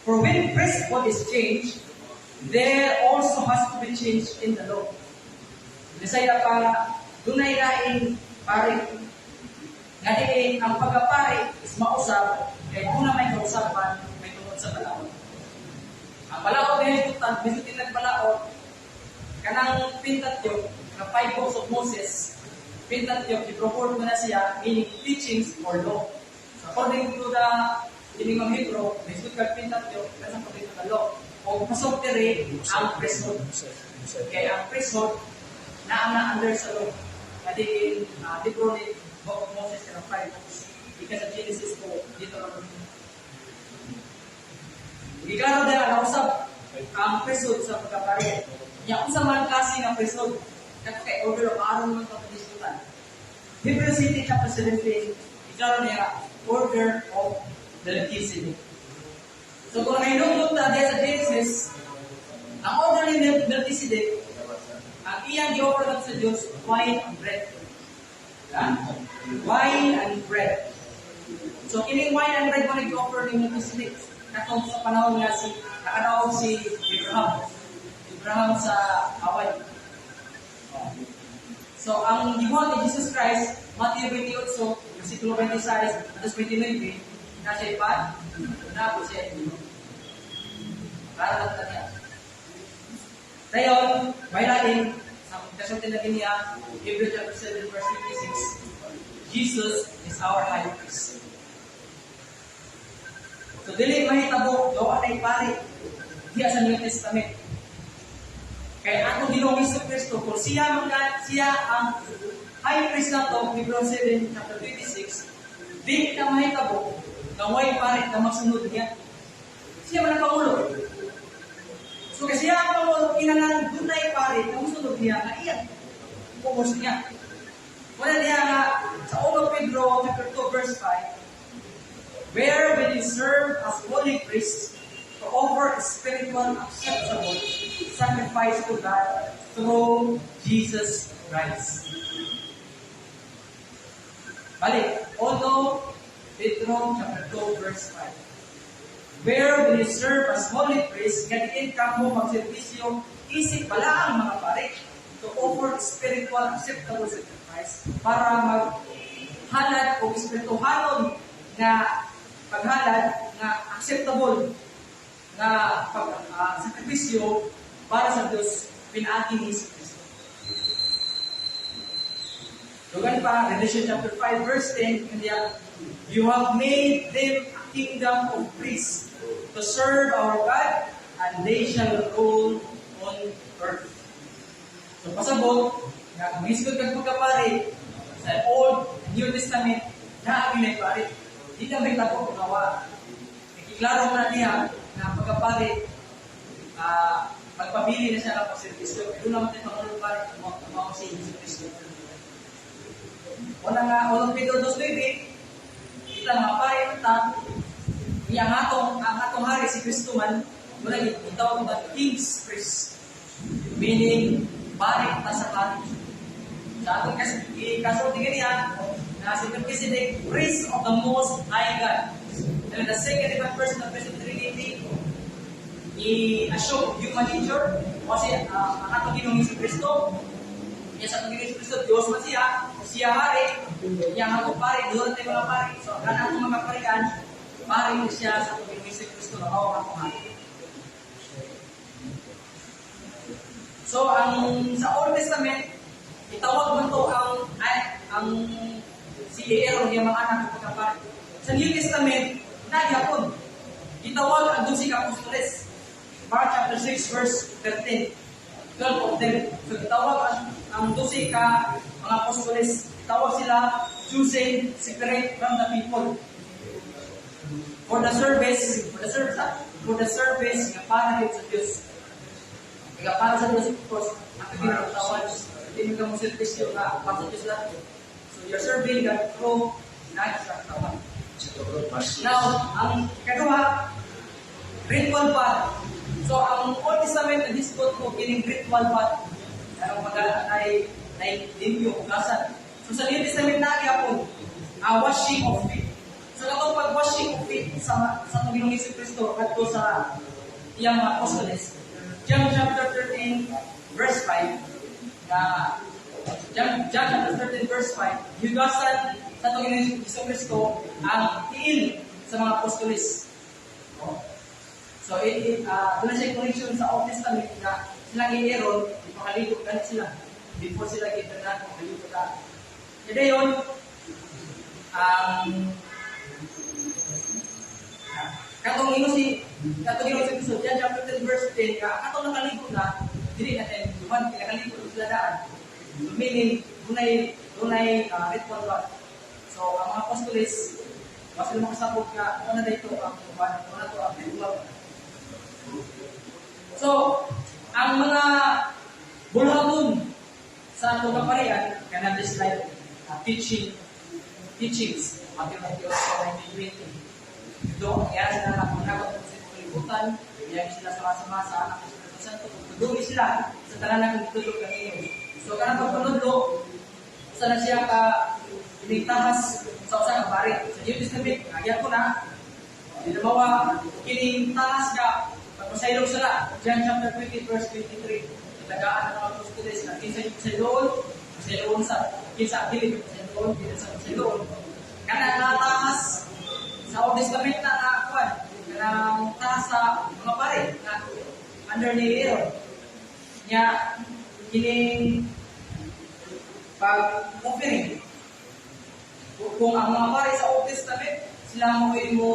For when priesthood is changed, there also has to be change in the law." Bisaya pa, dunay laing pari. Nga diin ang pagkapari is mausap, kay una may kausapan, may tungod sa balaod. Ang balaod nga hitutan, bisag nagбalaod, kanang Pentateuch, nga five books of Moses, Pentateuch, i-proport mo na siya, meaning teachings or law. So according to the kining mga Hebrew, lisod kag Pentateuch, nasa according to the law. O pasok diri ang priesthood. Kaya ang priesthood, naa na under sa law. Kadi libro ni Book of Moses kanang five books. Ika sa Genesis ko, dito lang. Giklaro dira nausap ang priesthood sa pagkapari. Nya unsa man klase nga priesthood? Kato kay order of Aaron man pagdiskutan. Hebrews 7 chapter 17, iklaro niya order of Melchizedek. So kung nahinungdot ta diya sa Genesis, ang order ni Melchizedek, ang iyang gi-offer nato sa Diyos, wine and bread. Ha? Wine and bread. So kining wine and bread mo nag-offer ni Melchizedek katong sa panahon nga si nakadaog si Abraham. Abraham sa Hawaii. So ang gibuhat ni Jesus Christ, Matthew 28, versikulo 26, hanggang 29, na siya ipan, na po siya ino. Para lang niya. Dayon, may lain, sa kasulti na niya, Hebrews chapter 7, verse 56, Jesus is our high priest. So, dili mahitabo, doon ay pari, diya sa New Testament. Kaya ato Ginoong Hesus Kristo, kung siya man siya ang high priest nato, Hebrews 7, chapter 26, di na mahitabo, na way pari na magsunod niya. Siya man ang Pangulo. So kasi siya ang Pangulo, kinahanglan dunay pari na musunod niya, nga iya, pupos niya. Wala niya nga, sa 1 Pedro chapter 2 verse 5, "Where will you serve as holy priests to offer a spiritual acceptable sacrifice to God through Jesus Christ." Balik, 1 Pedro chapter 2 verse 5. "Where will you serve as holy priests," nga diin kamo magserbisyo isip balaang mga pare, "to offer spiritual acceptable sacrifice," para maghalad og espirituhanon nga paghalad nga acceptable nga pag sakripisyo para sa Diyos pinaagi ni Hesus Kristo. Dugan pa, Revelation chapter 5 verse 10, kanya, "You have made them a kingdom of priests to serve our God, and they shall rule on earth." So pasabot, nga kung hisgot kag pagkapari, sa Old and New Testament, naa gyud pari. Di na may tabo kung awa. Iklaro mo na niya na ang pagkapari, magpabili na siya ng pagservisyo. Pero naman tayo Pangulong pari, mao si Jesus Kristo. Wala nga, unang Pedro 2.9, kita mga pari ta, iya ang atong hari si Kristo man, wala gitawag ba king's priest. Meaning, pari ta sa hari. Sa atong kasulti niya, na si Melchizedek, priest of the Most High God. And the second divine person of the Trinity, i-assume human nature, kasi ang atong Ginoong Hesus Kristo, iya sa atong Ginoong Hesus Kristo, Diyos man siya, siya hari, iya ang atong pari, doon tayo mga pari. So, ang atong mga parian, pari siya sa atong Ginoong Hesus Kristo, na mao ang atong hari. So, ang sa Old Testament, itawag man to ang ay, ang si Aaron yung mga anak ng pagkapari. Sa New Testament, nagyapon. Gitawag ang 12 ka apostoles. Mark chapter 6 verse 13. 12 of them. So gitawag ang 12 ka mga apostoles. Gitawag sila chosen, separate from the people. For the service, for the service nga para gyud sa Dios. Nga para sa Dios, of course, ang ginagawa, hindi mo servisyo nga para sa Dios lang. So you're serving God through night sa katawan. Now, ang ikaduha, ritual bath. So, ang Old Testament na hisgot mo kining ritual bath. Anong pag ay limpyo, hugasan. So, sa New Testament na gyapon, washing of feet. So, katong pag-washing of feet sa atong Ginoong Hesus Kristo kadto sa iyang mga apostoles, John chapter 13 verse 5, na John chapter 13 verse 5, hugasan sa atong Ginoong Hesus Kristo ang tiil sa mga apostoles. Oh. So, doon na siya connection sa Old Testament na sila ni Aaron, ipakaligo ganit sila. Before sila gitanan, pakaligo ka. Kaya yun, ang katong ingon si Kristo, John chapter 10 verse 10, ka katong nakaligo na, dili na tayo duman, nakaligo na sila daan. So, meaning, dunay ritual bath. So, ang mga apostoles, mas sila makasabot ka, ano na dito ang ano na to ang ritual. So, ang mga bulhaton sa atong kaparian, kana just like teachings, Matthew 28, 19, 20. Do, kaya sila na panghakot sa kalibutan, kaya sila sama-sama sa anak ng Espiritu Santo, tudloy sila sa tanan ng tutulog kanino. So, kanang pagpanudlo, usa na siya ka inigtahas sa usa ka pari. Sa New Testament, nagyan ko na, di na mawa, kining tahas ka, pagpasaylog sila, John chapter 20 verse 23, tagaan ng mga apostoles na kinsa yung pasayloon, pasayloon sa, kinsa dili pasayloon, kinsa pasayloon. Kana natahas sa Old Testament na nakakuan, kanang tahas sa mga pare na under ni Aaron. Nya kining pag-offering. Kung ang mga pare sa Old Testament, sila mo mo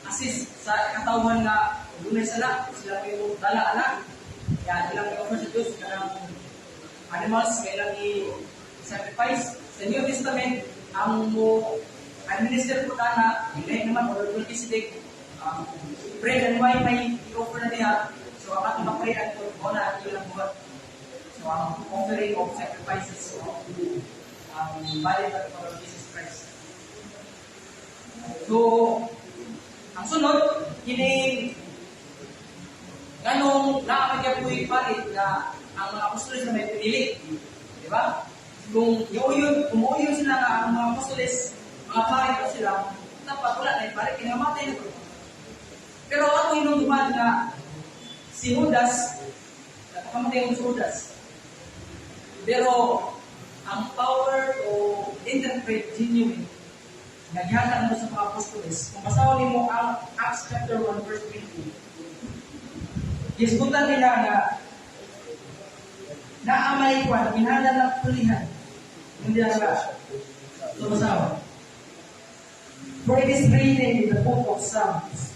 assist sa katawhan nga dunay sala, sila mo dala anak. Ya, ilang i-offer sa Diyos kanang animals nga ilang i-sacrifice. Sa New Testament, ang mo administer po na, hindi naman, or Melchizedek, bread and wine may i-offer na diha. So, ang atong ma-pray ko, mo na ilang buhat. So, ang offering of sacrifices, so, ang body of Lord Jesus Christ. So, ang sunod, kining nganong naa man pari na ang mga apostoles na may pinili. Di ba? Kung yun sila nga ang mga apostoles, mga pari pa sila, dapat wala na yung pari, kinamatay na to. Pero ako hinumduman nga si Judas, napakamatay yung si Judas. Pero ang power to interpret genuine nga gihatag mo sa mga apostoles, kung basahon nimo ang Acts chapter 1 verse 20, gisgutan nila nga naa may kwan, kinahanglan ng pulihan. Hindi na siya. So, basahon. "For it is written in the book of Psalms,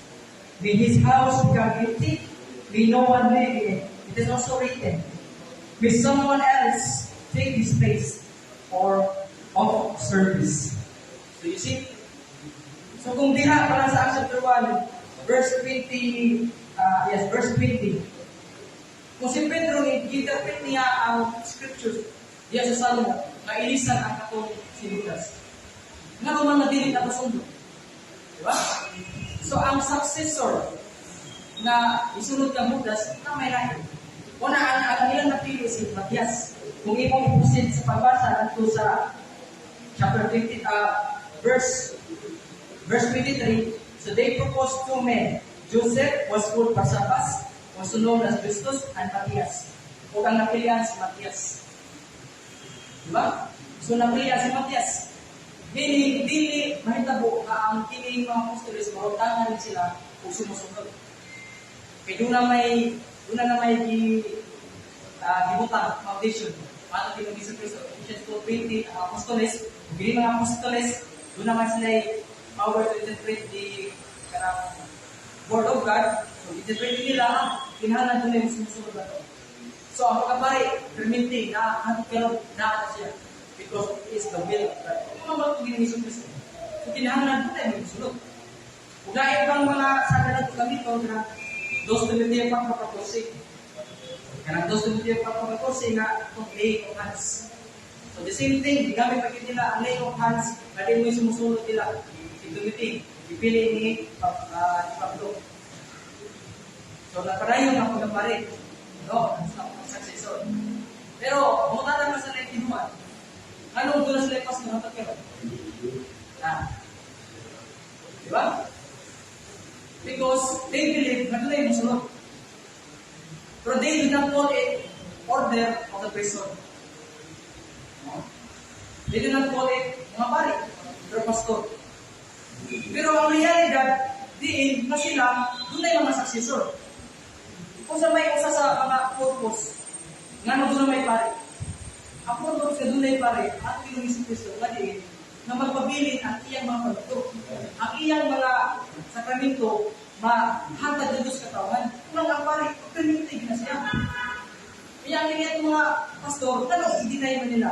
'May his house become empty, may no one live in it.' It is also written, 'May someone else take his place or of service.'" So you see? So kung diha pa lang sa Acts chapter 1, verse 20, yes, verse 20. Kung si Pedro, i-interpret niya ang scriptures diya sa Salmo, nga ilisan ang katong si Judas. Nga man na dili na sundo. Di ba? So ang successor na isunod kang Judas, na may lain. Una, ang ilang napili si Matias. Kung imong i-proceed sa pagbasa ngadto sa chapter 50, verse 23, "So they proposed two men. Joseph was called Barsabbas, also known as Justus, and Matthias." Ug ang napilian si Matias. Di ba? So napilian si Matias. Meaning, dili mahitabo nga ang kining mga apostoles marutangan sila ug sumusunod. Kay doon na may gibutang foundation. Paano din ng Kristo? Ephesians 2:20, ang apostoles, kini mga apostoles, doon naman sila power to interpret the kanang word of God. So, interpret nila, kinahanglan doon yung sumusunod na to. So, ang pagkapari, permitting na hantod karon na siya. Because it is the will of God. Kung mga ito ginawa ni Kristo. So, kinahanglan doon tayo magsunod. Ug lain pang mga sa nato gamiton nga 2 Timoteo 4:14. Kanang 2 Timoteo 4:14 nga itong laying of hands. So the same thing, gigamit pa gyud nila ang laying of hands, kadin mo yung sumusunod nila. Si Timothy, ipili ni Pablo. So napadayon ang pagkapari, no, sa successor. Pero, muna na sa 19-1. Anong doon sila pastor hangtod karon? Ah. Di ba? Because they believe na doon ay musunod. Pero they do not call it order of the priesthood. No? They do not call it mga pari, pero pastor. Pero ang realidad, diin na sila, doon ay mga successor. Kung sa may usa sa mga purpose, nga no doon may pari. Ang purpose nga doon ay pari, at Ginoong Hesus Kristo, nga diin, na magpabilin ang iyang mga pagtuo. Ang iyang mga sakramento, mahatag na Diyos katawhan. Kung ang pari, permanente na siya. Kaya ang iyang mga pastor, ano i-deny man nila?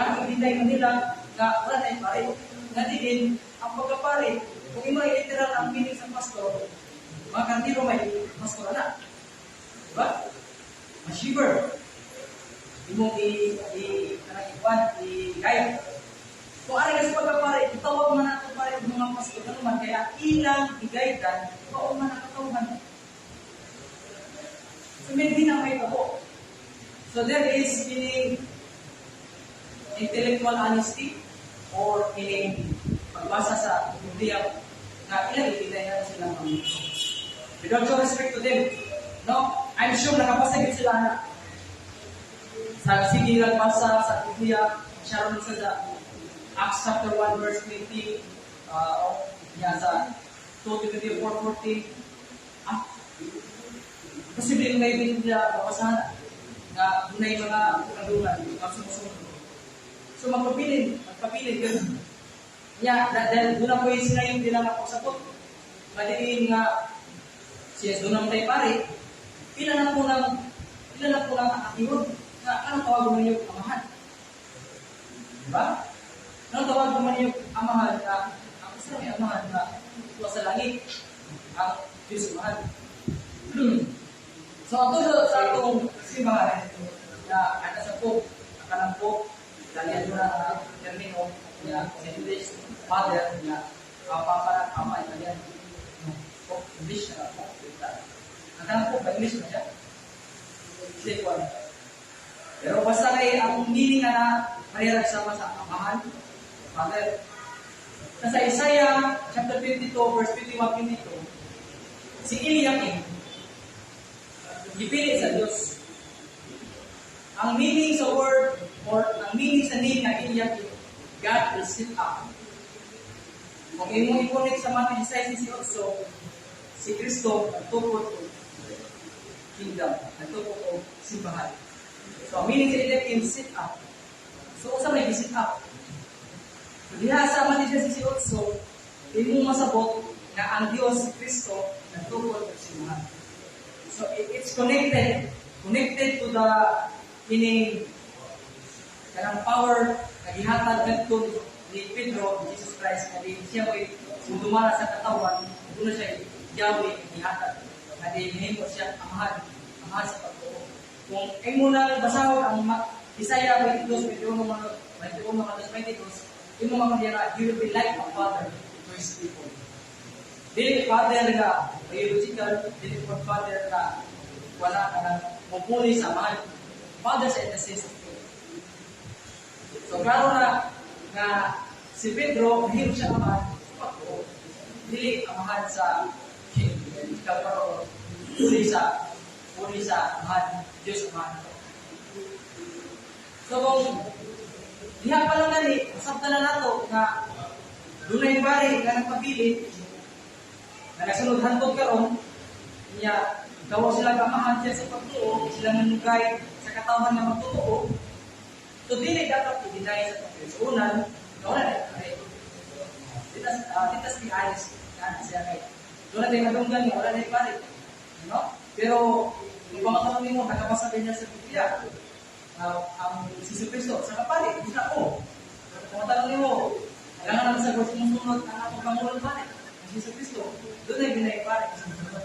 Ano i-deny man nila na wala na yung pari? Nga diin, ang pagkapari, kung imo literal ang meaning sa pastor, mga kantiro may pastor na. Diba? Ma-shiver. Imong i kanang ikuan, i-guide. Kung ari ka sa pagkapare, itawag man nato pare og mga pastor ano man kaya ilang i-guidean, mao man ang katawhan. So may di na may tabo. So there is meaning intellectual honesty or kining pagbasa sa Biblia na ilang i-deny na sila ang. With all due respect to them, no? I'm sure nakabasa gyud sila na sa sige lang basa sa Biblia, siya ron sa Acts chapter 1 verse 20, yeah, sa 2 Timothy 4:14. Ah, posible may Biblia mabasahan na dunay mga kadungan, mga sumusunod. So magpabilin, magpabilin ganun. Nya, dahil doon na po yung sila yung nila nga pagsabot. Madiin nga, siya doon naman tayo pare, pila na po ng akihon na anong tawag mo ninyo amahan? Diba? Anong tawag mo ninyo amahan na ang isa may amahan na tuwa sa langit, ang Diyos amahan. So ang tulo sa atong simbahan na ana sa Pope, ang kanang Pope, dahil na termino niya sa English, father niya, ang papa ng ama, Italian. No, Pope, English na Pope. Ang kanang Pope, English na siya. Sige, kuwan. Pero basta kay ang meaning nga na sama sa amahan, father. Nasa Isaiah chapter 52 verse 21-22, si Eliakim, gipili sa Diyos. Ang meaning sa word or ang meaning sa name nga Eliakim, God will sit up. Kung imong i-connect sa Matthew 16:18, si Kristo nagtukod og kingdom, nagtukod og simbahan. So, ang meaning sa Eliakim, sit up. So, usa may sit up. So, diha sa Matthew 16:18, imong masabot nga ang Dios si Kristo nagtukod og simbahan. So, it's connected to the kining kanang power na gihatag ngadto ni Pedro, ni Jesus Christ, nga di siya mo'y mudumala sa katawan, doon na siya Yahweh gihatag. Nga di nahimo siya amahan, amahan sa pagtuo. Kung imo nang basahon ang Isaiah 22, 21, 21, 22, imo makundiya na, "He will be like a father to his people." Dili father nga biological, dili po father nga wala ka nang mupuli sa amahan. Father sa in the sense of faith. So klaro na nga si Pedro, mahimo siya amahan sa pagtuo. Dili amahan sa biological pero puli sa amahan, Diyos amahan. So kung diha pa lang nani, masabtan na nato nga dunay pari nga nagpabilin na nagsunod hantod karon niya, gawa sila kamahan siya sa pagtuo, sila nanugay sa katawan nga magtotoo. So dili dapat i-deny sa pagtuo wala na pare. Let us be honest na siya kay doon natin madunggan nga wala na pare, no? Pero kung pamatanong nimo, nakabasa niya sa Biblia ang si Jesu Kristo sa kapari, di na ko. Kung matanong nimo, kailangan naman sa sumusunod ang atong pangulong pare. Jesu Cristo. Doon ay ginay pare sa sunod.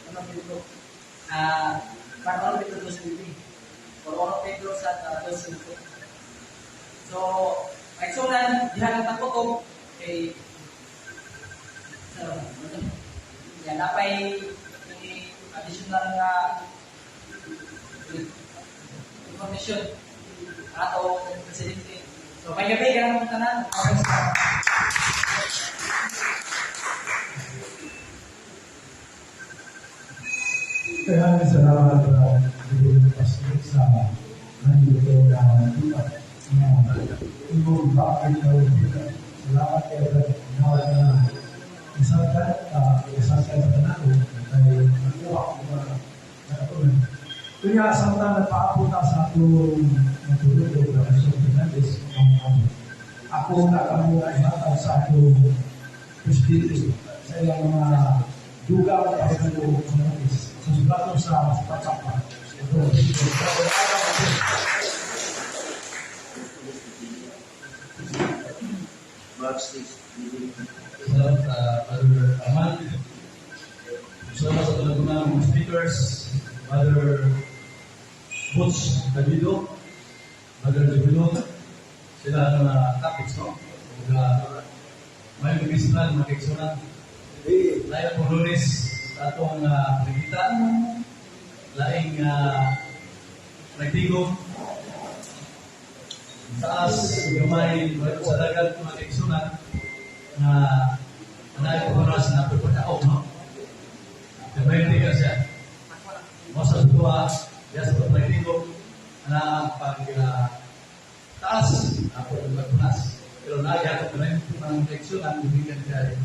Ano Pedro? Ah, para 1 Pedro 2:9. Or 1 Pedro sa 2:5. So, kaigsunan, diha lang tagkutob kay so, yan, napay ini additional nga information ato presidente. So, may gabi ka naman tanan. Maraming salamat. Kaya salamat Pastor sa nandito na lupa na imong bakit na. Salamat kay na na isang ka sa tanan kay nakuha ko na natunan. Kaya samtang nagpaabot ta sa atong natulog na Pastor Fernandez, ang ako na kamo na ihatag sa atong presidente sa ilang mga duga at pagkaluo sa sulaton sa Patapa. Salamat sa Brother Aman. Salamat sa talagang mga speakers, Brother Butch Davido, Brother Jubilo, sila ang mga topics, no? Mga may mga mga kaigsunan. Lain po Lunes sa atong nakita, laing nagtigom, taas, gamay, sa dagat, mga kaigsunan, na anay ko oras na pagpataog, no? Gamay ka siya. Mo sa tuwa, diya sa pagpagtigom, na pag taas, ako ang pagpunas. Pero naaya ko na yung kaigsunan, gumikan kay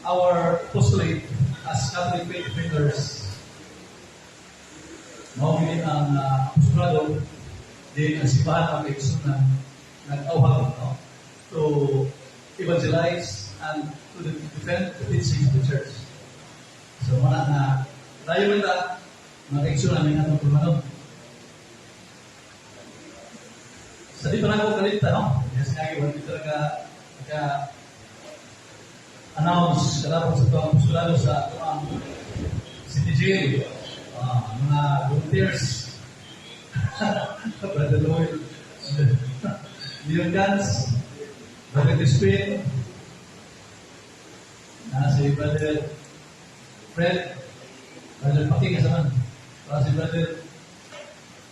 our postulate as Catholic faith defenders, mao gini ang apostolado din ang simbahan ng kaigsunan nag-awhag, no, to evangelize and to defend the teachings of the church. So mana na tayo man ta mga kaigsunan may atong pulmanon. Sa di pa na ako kalita, no? Yes, nga, wala dito ka ka announce kalapot sa itong apostolado sa atong City Jail. Mga volunteers. Brother Noel. Leon Gans, Brother Crispin, na si Brother Fred, Brother Paki kasaman, para si Brother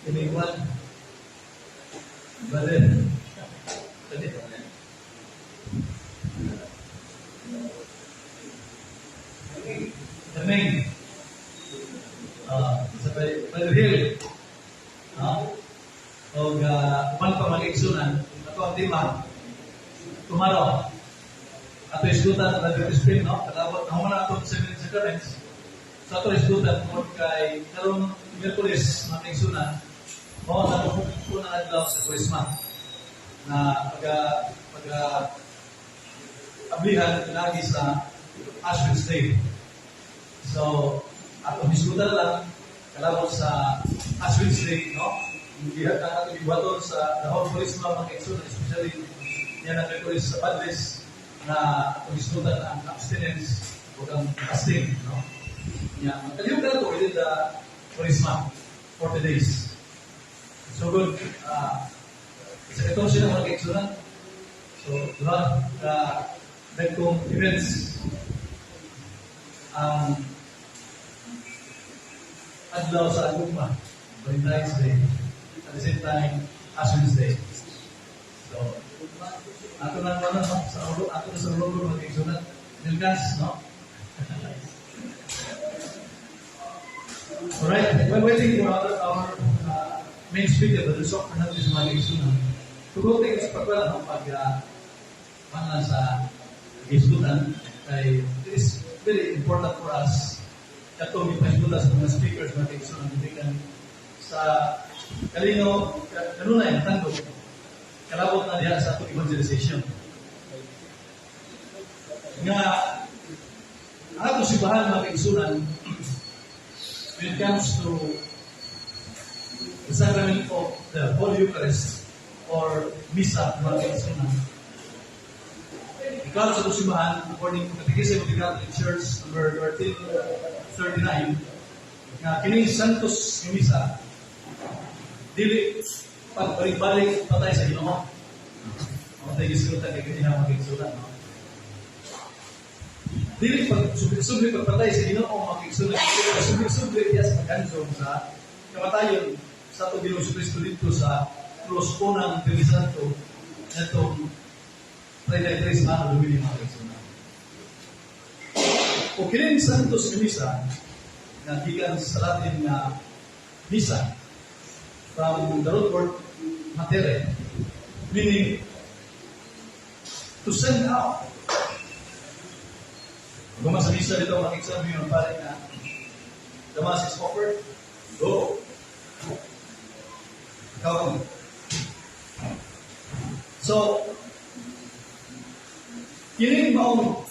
Inigwan, Brother Tadi. Temeng, sa Brother Hill, no? O uban pa mga igsunan, ato ang tema, tomorrow, ato isgutan, Brother Crispin, no? Kalabot, nahuman na ato sa seven sacraments. So ato isgutan, tungod kay karong Miyerkules, mga igsunan, mao na unang adlaw sa Kurisma na pag ablihan lagi sa Ash Wednesday. So, ato hisgutan lang kalabot sa Ash Wednesday, no? Gihat ang atong gibuhaton sa the whole Kurisma, mga kaigsunan, especially yan ang Miyerkules sa Padres na atong hisgutan ang abstinence o ang fasting, no? Ya, magkalihok na ito within the Kurisma, 40 days. So good. Sa ito sila mga kaigsunan. So, diba, nagkong events ang adlaw sa Agugma, Valentine's Day, at the same time, Ash Wednesday. So, ato na naman, no? Sa ulo, ato na sa ulo mga kaigsunan. Nilgas, no? Alright, we're waiting for our main speaker, Brother Sok Fernandez, mga kaigsunan. Tugutin sa pagwala, no? Pag mga sa gisgutan, kay it is very important for us katong ipahisgutan sa mga speakers, mga kaigsunan, gikan sa kalino, kanunay, matandog, kalabot na diha sa atong evangelization. Nga, ang atong simbahan, mga kaigsunan, when it comes to the sacrament of the Holy Eucharist or Misa, mga kaigsunan, Klaro sa simbahan, according to Catechism of the Catholic Church, number 1339, nga kining Santos nga Misa, dili pagbalik-balik patay sa Ginoo. Matay gisgutan kay kaniya magigsulan, no? Dili pag subli-subli pagpatay sa Ginoo, magigsulan, subli-subli iya sa paghansom sa kamatayon sa atong Ginoong Kristo dito sa krus unang Biyernes Santo netong 33 Anno Domini, mga kaigsuonan. O kining Santos nga Misa nga gikan sa Latin nga misa, from the root word "mittere," meaning to send out. Kung sa misa dito, makiksabi yung pare na the Mass is offered, go. Ikaw. So, kini maong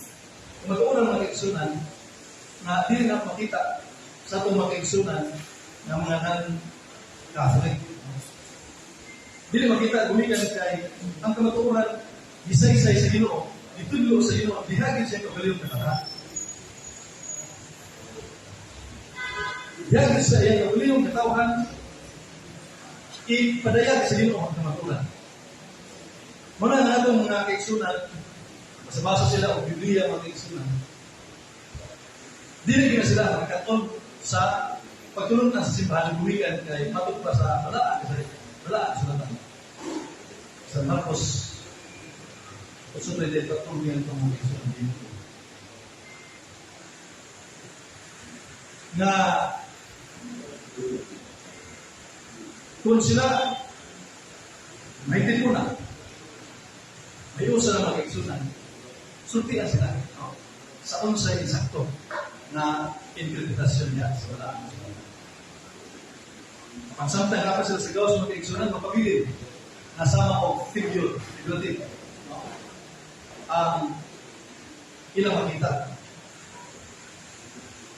mag-unang mga kaigsuonan na dili na makita sa atong mga kaigsuonan ng mga non-Catholic. Dili makita gumikan kay ang kamatuoran gisaysay sa Ginoo, gitudlo sa Ginoo, gihagit sa kaugalingong katawhan. Gihagit sa iyang kaugalingong katawhan, ipadayag sa Ginoo ang kamatuoran. Muna na atong mga kaigsuonan, basa-basa sila og Biblia, mga kaigsuonan. Dili gina sila makakaton sa pagtulong sa simbahan gumikan kay matod pa sa balaan kasi balaan sulatan. Sa Marcos 8:34 yan itong mga kaigsuonan dito. Nga kung sila may na may usa na mga kaigsuonan, sultian sila, no? Sa unsay insakto na interpretasyon niya sa balaan. Apan samtang dapat sila sa gawas, mga kaigsuonan, mapabilin na sama og figure, figurative, no? Ang ilang makita.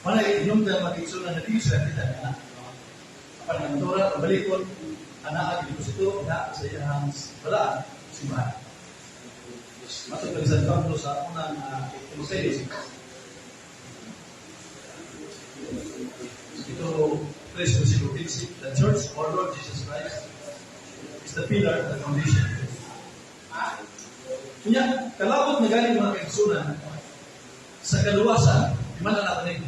Manay inyong dahil mga kaigsuonan na di sila kita niya. Apan ang tura, ang balikon, anaa gideposito na sa iyang balaan simbahan. Matod pa ni San Pablo sa unang Timoteo. Ito, 3 versikulo 15, "The Church of our Lord Jesus Christ is the pillar and the foundation." Kunya, kalabot na galing, mga kaigsuonan, sa kaluwasan, di man na natin.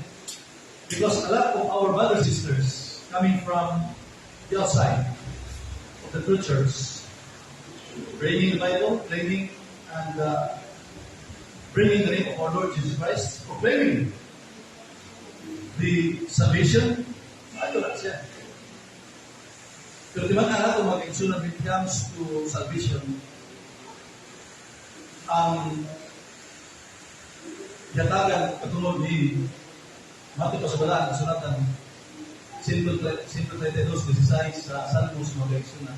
Because a lot of our brothers and sisters coming from the outside of the true church, bringing the Bible, claiming and bringing the name of our Lord Jesus Christ, proclaiming the salvation, ato na siya. Pero di man ang ato mga kaigsuonan when it comes to salvation, ang yatagan katulad ni matod pa sa balaan ang sulatan 132:16 sa Salmos, mga kaigsuonan,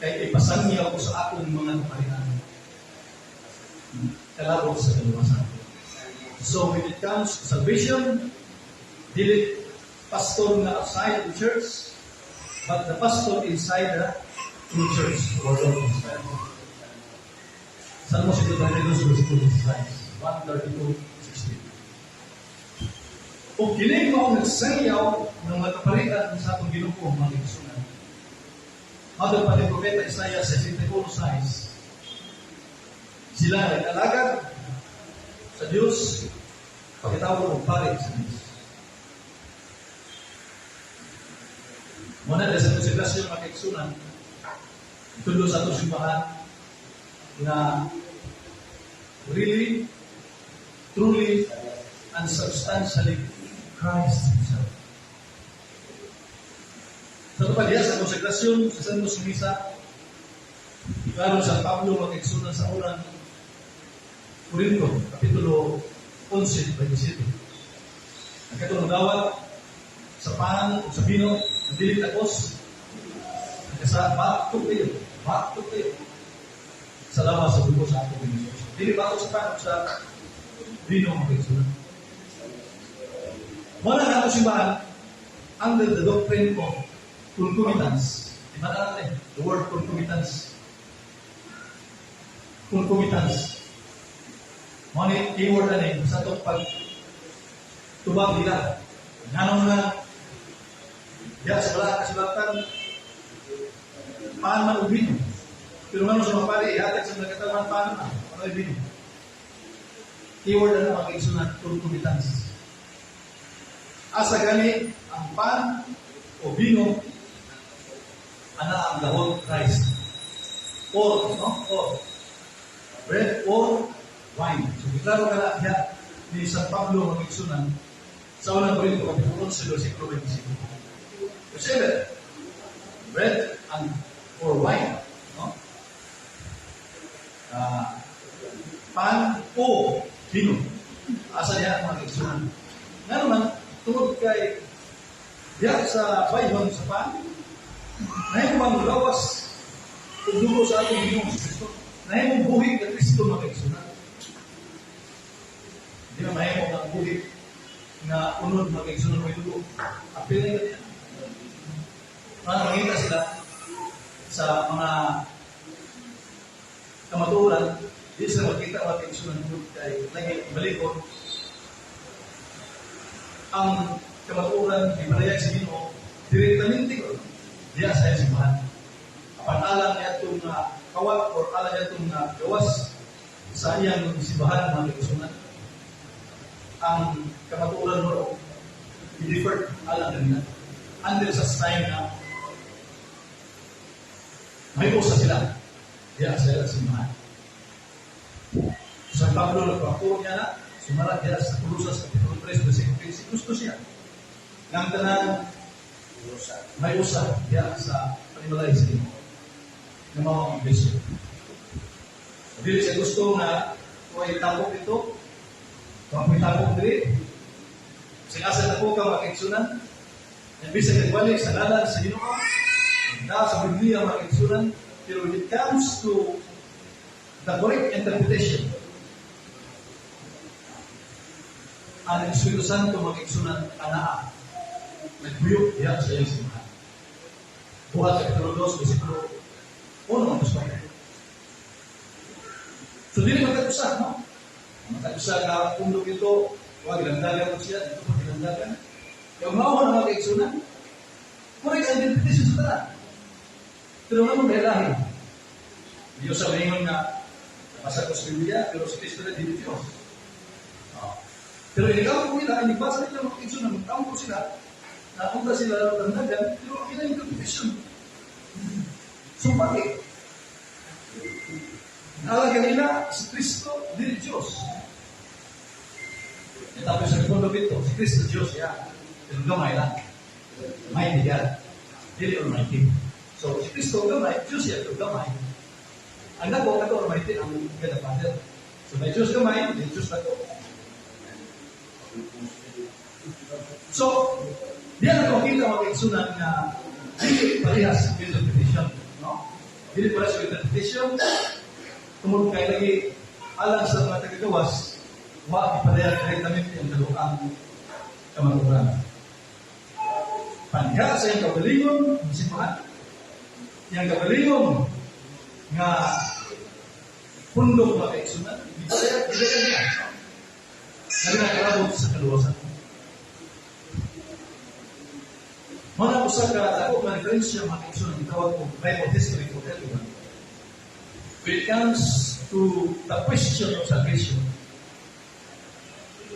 kay ipasangyaw ko sa akong mga kaparian kalabot sa kaluwasan. So when it comes to salvation, dili pastor nga outside the church, but the pastor inside the true church of our Lord Jesus Christ. Salmo 132, versikulo 16. 132, 16. O kini mao nagsangyaw ng mga kaparian sa atong Ginoo, mga kaigsuonan. Matod pa ni Propeta Isaiah 61:6, sila nag-alagad sa Diyos, pagkatawag og pari sa Diyos. Muna sa konsekrasyon, mga kaigsuonan, tulo sa atong simbahan na really, truly, and substantially Christ Himself. Sa ito pa diya, sa konsekrasyon, sa Santos Misa, klaro sa Pablo, mga kaigsuonan, sa unang Korinto, Kapitulo 11, 27. Ang katong dawat sa pan o sa bino, ang dili takos, sa batok kayo, batok kayo sa lawas sa dugo sa atong Ginoo. Dili batok sa pan o sa bino, mga kaigsuonan. Wala na ato simbahan under the doctrine of concomitance. Di ba natin the word concomitance? Concomitance. Mao ni keyword ani sa atong pag tubag nila. Nganong nga diya sa Balaang Kasulatan pan man ug bino. Pero ngano sa mga pari ihatag sa mga katawan pan man ano bino. Keyword ana, mga kaigsunan, concomitance. Asa gani ang pan o bino ana ang the whole Christ? Or, no? Or bread or wine. So, klaro ka na diya ni San Pablo, mga kaigsunan, sa Unang Korinto, Kapitulo 11, versikulo 25. Kasi bread and or wine. No? Pan o bino. Asa niya ang mga kaigsunan? Nga naman, tungod kay diya sa bayhon sa pan, nahimo ang gawas ug dugo sa atong Ginoong Kristo. Nahimo buhi ka Kristo, mga kaigsunan. Di ba mahimo nga buhi nga unod, mga kaigsunan, may dugo? Apil na niya. Para mangita sila sa mga kamatuoran, di sila makita, mga kaigsunan, tungod kay lagi balikon ang kamatuoran ni Maria sa Ginoo direktamente ko diya sa iyang simbahan. Apan alang niya itong kawat or alang niya itong gawas sa iyang simbahan, mga kaigsunan, ang kamatuoran mo i-defer alang kanila until sa time na may usa sila diya sa iyang simbahan. San Pablo nagpapuro niya na sumara diya sa Colosas Kapitulo 3 versikulo 15. Gusto siya nang tanan may usa diya sa panimalay sa Ginoo nga mao ang iglesia. Dili siya gusto nga way tapok ito, wa tapok diri. Sing asa na po ka, mga kaigsunan, bisan nagwali sa ngalan sa Ginoo, na sa Biblia, mga kaigsunan, pero when it comes to the correct interpretation, ang Espiritu Santo, mga kaigsunan, anaa, nagbuyok diya sa iyang simbahan. Buhat Kapitulo 2, versikulo 1 ang gusto. So, dili magkatusa, no? Magkatusa ka undok ito, wag gilandagan ko siya, dito pa gilandagan. Yung mao na, mga kaigsunan, correct ang interpretation sa tanan. Pero nga mo may lahi. Diyos sa maingon nga, nabasa ko sa Biblia, pero si Kristo na dili Diyos. Oh. Pero inigaw ko nila, inibasa nila, mga kaigsunan, magtampo sila, napunta sila landagan, pero ang ilang interpretation. So bakit? Nala kanila, si Kristo, dili Diyos. E tapos sa segundo dito, si Kristo Diyos siya. Pero gamay lang. Mighty God. Dili Almighty. So, si Kristo gamay, Diyos siya, pero gamay. Ang dako, kato Almighty, ang God the Father. So, may Diyos gamay, may Diyos dako. So, diyan na makita, mga kaigsunan, nga dili parehas ang interpretation. No? Dili parehas ang interpretation. Tungod kay lagi alang sa mga tagagawas, wa ipadayag direktamente ang kaluang kamatuoran. Pandiha sa iyang kaugalingon, ang simbahan, iyang kaugalingon nga pundok, mga kaigsunan, ipadayag, ipadayag niya. Lagi na kalabot sa kaluwasan. Mao na usa ka dako nga referensya, mga kaigsunan, gitawag og Bible history for everyone. When it comes to the question of salvation,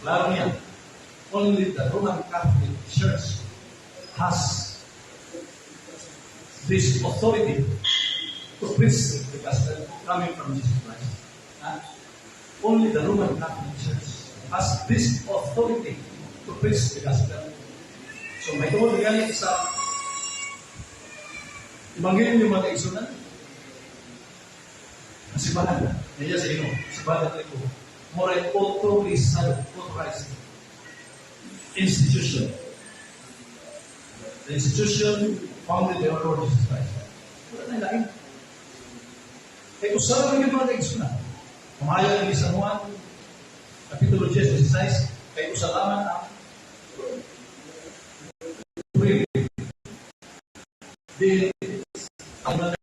klaro niya, only the Roman Catholic Church has this authority to preach the gospel coming from Jesus Christ. Ha? Only the Roman Catholic Church has this authority to preach the gospel. So may tungod gani sa Ebanghelyo, mga kaigsunan, ang simbahan, niya sa Ginoo, simbahan Katoliko, more authorized, authorized institution. The institution founded by our Lord Jesus Christ. Wala na lain. Kaya usa lang yung mga kaigsunan. Pamayo ni San Juan, Kapitulo 10, 16, kay usa lamang ang pwede. Di ang mga.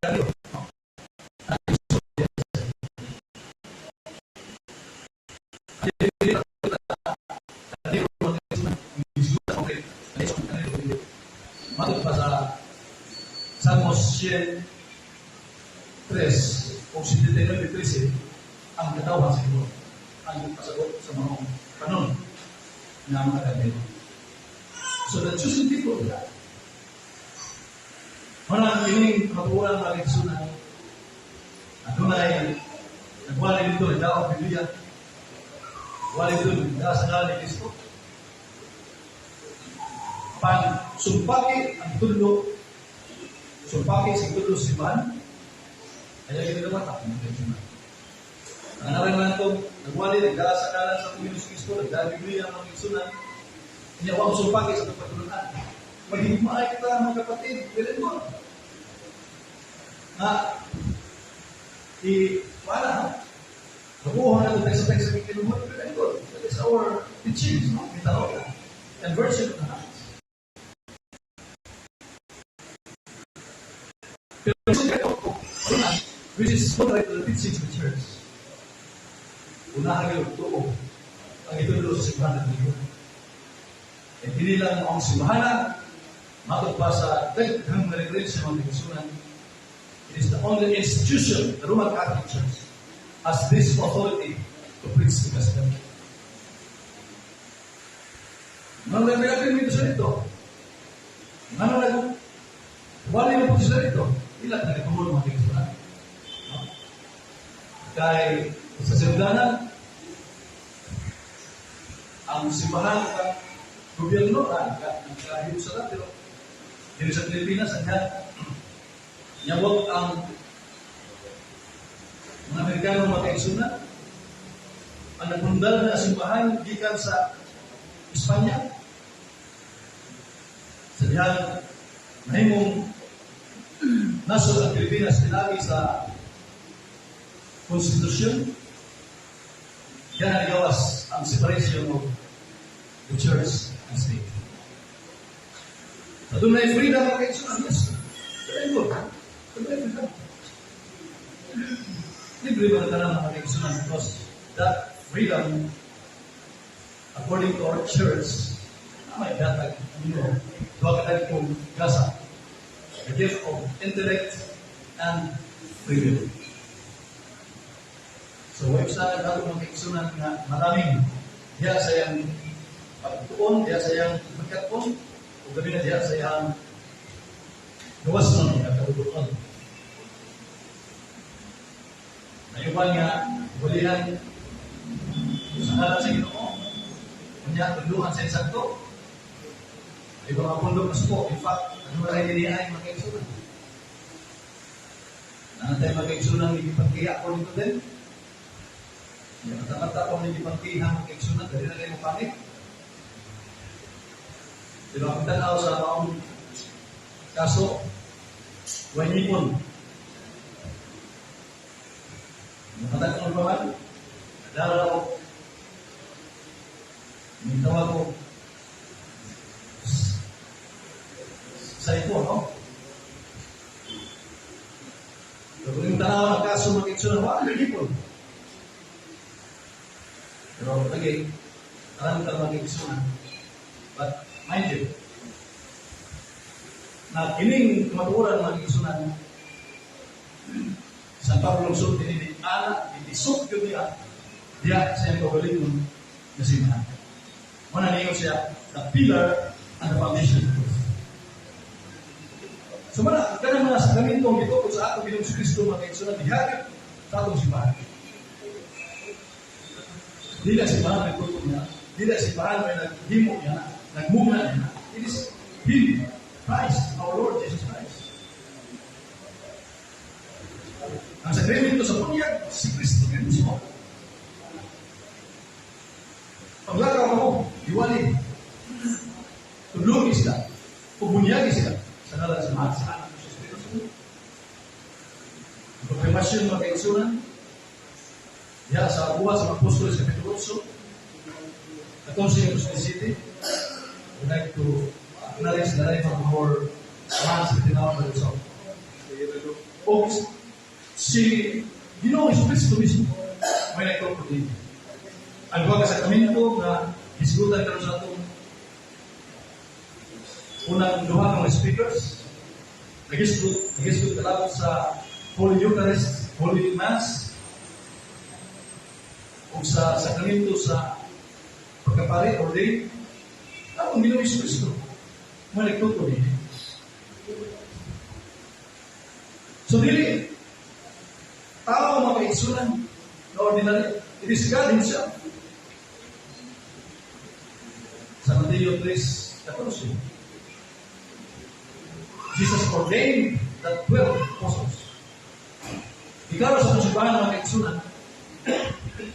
Matod pa sa Salmos 103 o 79:13, ang katawhan sa Ginoo ang pasabot sa mga kanon nga mga kandero. So the chosen people of God. Mao kining kamatuoran, mga kaigsunan, adunay nagwali dito, nagdaog Biblia, wali dito, nagdaa sa ngalan ni Kristo. Pag sumpaki ang tudlo, sumpaki sa tudlo si simbahan, kaya ginagawa ta ng kaigsunan. Ang narin lang ito, nagwali, nagdala sa ngalan sa Panginoon Kristo, nagdala Biblia ang mga kaigsunan, niya wa sumpaki sa pagtulunan. Maghigmaay kita, mga kapatid, bilin mo. Nga, i, wala, no? Nakuha na ito sa text sa kinuha, very good. That is our teachings, no? Metanoia. Conversion of the hearts. Pero which is contrary to the teachings of the church. Unahan yung tuo ang itudlo sa simbahan ng Diyos. Eh, dili lang ang simbahan, matod pa sa daghang mga referensya, mga kaigsunan, it is the only institution, the Roman Catholic Church, has this authority to preach the gospel. Ngano lang may sa dito? Ngano lang wala yung po sila dito? Ilan na nagtungod, mga kaigsunan? No? Kay sa sinugdanan, ang simbahan ng gobyerno, nagkahimo sa pero dito sa Pilipinas, ang nyabot ang mga Amerikano, mga kaigsunan, ang nagundal na simbahan gikan sa Espanya. Sa dihang nahimong nasod ang Pilipinas pinagi sa konstitusyon, yan ang gawas ang separation of the church and state. So doon na freedom, mga kaigsunan, yes. Very good. Doon na freedom. Libre ba na tanan, mga kaigsunan, because that freedom, according to our church, na may datag, duha ka kong gasa. The gift of intellect and free will. So, wag sa dato, mga kaigsunan, nga maraming diya sa iyang pagtuon, diya sa iyang pagkatpon, o gabi na diya sa iyang gawas nun nga kabubuton. Nayuban nga, walihan sa ngalan sa Ginoo, kunya tudluan sa insakto, ay mga pundok na suko. In fact, ano na rin ay mga kaigsunan. Nanatay, mga kaigsunan, gipagkiha ko nito din. Hindi mata-mata ko ni gipagkiha, mga kaigsunan, dali na kayo pamit. Di ba, kung tanaw sa maong kaso, way ngipon. Nakatanaw pa man, nadara ko, Mintawa ko sa ito, no? Pero kung yung tanaw ng kaso, mga kaigsunan, wala ngipon. Pero lagi, tarang ka, mga kaigsunan. But mind you, na kining kamatuoran, mga kaigsunan, San Pablo lungsod dinhi ana itisok gyud niya diya sa iyang kaugalingon nga simbahan. Mao na niyo siya the pillar and the foundation of truth. So mana kanang mga sakramentong gitukod sa atong Ginoong Kristo, mga kaigsunan, gihagit sa atong simbahan. Dili ang simbahan nagtutok niya, dili ang simbahan may naghimo niya, nagmugna niya. It is Him, Christ, our Lord Jesus Christ. Ang sakramento sa bunyag, si Kristo mismo. Paglakaw mo, iwali. Tudlogi sila. Pubunyagi sila. Sa ngalan sa Ama, sa Anak, sa Espiritu Santo. Ang proklamasyon, mga kaigsunan, diya sa buhat sa mga Apostoles, Kapitulo 8, 14 City, would like to acknowledge the life of our man sa tinawag na Luzon. O si Ginoong Kristo mismo may nagtupod din. Ang duha ka sakramento nga hisgutan karon sa atong Unang duha ka mga speakers, nagisgot kalabot sa Holy Eucharist, Holy Mass, ug sa sakramento sa pagkapari, ordain, atong Ginoong Kristo. Mo nagtuto ni. So dili tao mga kaigsunan na ordinary. It is God Himself. Sa Mateo 3:14, Jesus ordained the 12 apostles. Ikaw sa simbahan, mga kaigsunan,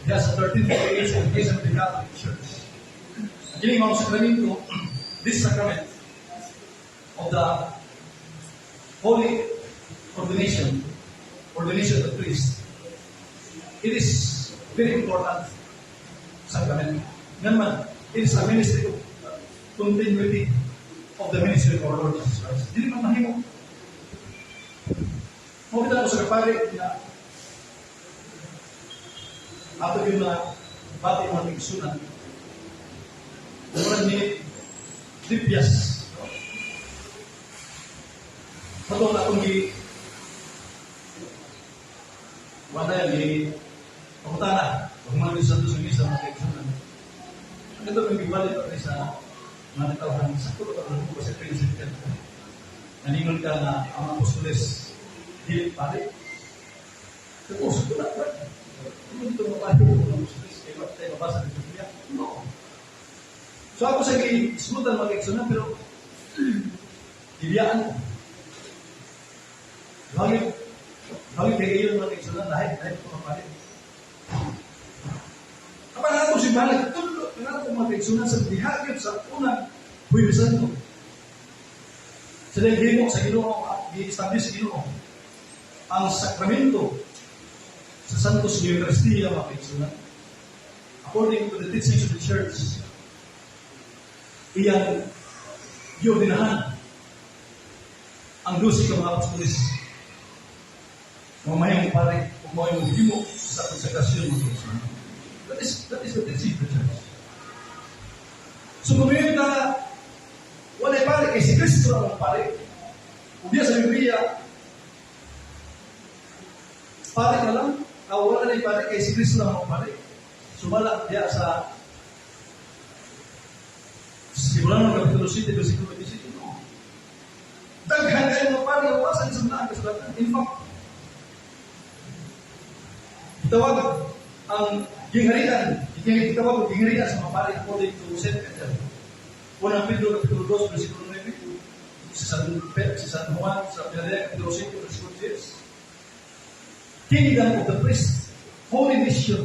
diya sa 1348 sa Education of the Catholic Church. Ang kining mga sakramento, this sacrament of the holy ordination, ordination of the priest, it is very important sacrament. Nga man, it is a ministry of continuity of the ministry of our Lord Jesus Christ. Dili man mahimo. Mo kita ko sa kapari na ato yung na bati mga tigsunan. Mura ni Lipyas. No? Ato na atong gi wala gi pangutana. Human sa Santo sa misa, mga kaigsunan. Ang ito may giwali pa sa mga katawhan sa kulo ka ko sa prinsip ka. Naningon ka na ang mga apostoles dili pare. Tapos ko na ba? Ano dito mapari ko ng apostoles kay ba tayo mabasa sa Biblia? No. So ako sa gisgutan, mga kaigsunan, pero gibiyaan ko. Bakit? Bakit kay iyon, mga kaigsunan, dahil ko mapari. Kapag nato si Balik, tulo nato, mga kaigsunan, sa dihagit sa unang Huwebes Santo. Sa dahil sa Ginoo, gi-establish sa Ginoo ang sakramento sa Santos Eucharistia, mga kaigsunan. According to the teachings of the Church, iyang giordinahan ang 12 ka mga apostoles mga mahimong pare ug mahimong himo sa konsekrasyon, mga kaigsunan. That is the teaching of the Church. So kung ngayon na walay pare kay si Kristo ang pare, ug diya sa Biblia, pare ka lang, ah, wala na pare kay si Kristo lang ang pare. Sumala diya sa Hebreano Kapitulo 7, versikulo 27, no. Daghan kayo mga pare nga wasan sa mga kasulatan. In fact, gitawag ang gingharian, gitawag ang gingharian sa mga pare according to St. Peter. Unang Pedro Kapitulo 2, versikulo 9, si San Juan sa Pinadaya Kapitulo 5, versikulo 10. Kingdom of the priest, holy nation.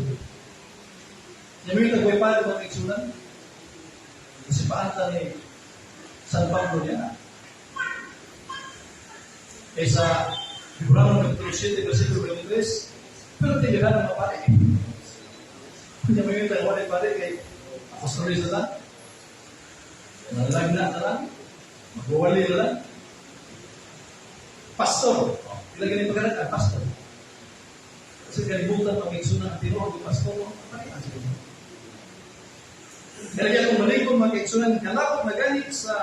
Yamil tagway pare, mga kaigsunan. Kasi paanta ni San Pablo niya. Kaysa Hebreo Kapitulo 7, versikulo 23, pero tindahan ng mga pare. Kanya may tayo wala pare kay apostolis na lang. Nalagna na lang. Magwawali na lang. Pastor. Pila ganito ka na, pastor. Kasi kalibutan pag kaigsunan ang tinuod ng pastor, pare ang siguro. Kaya kung malikon, mga kaigsunan, kalakot na gani sa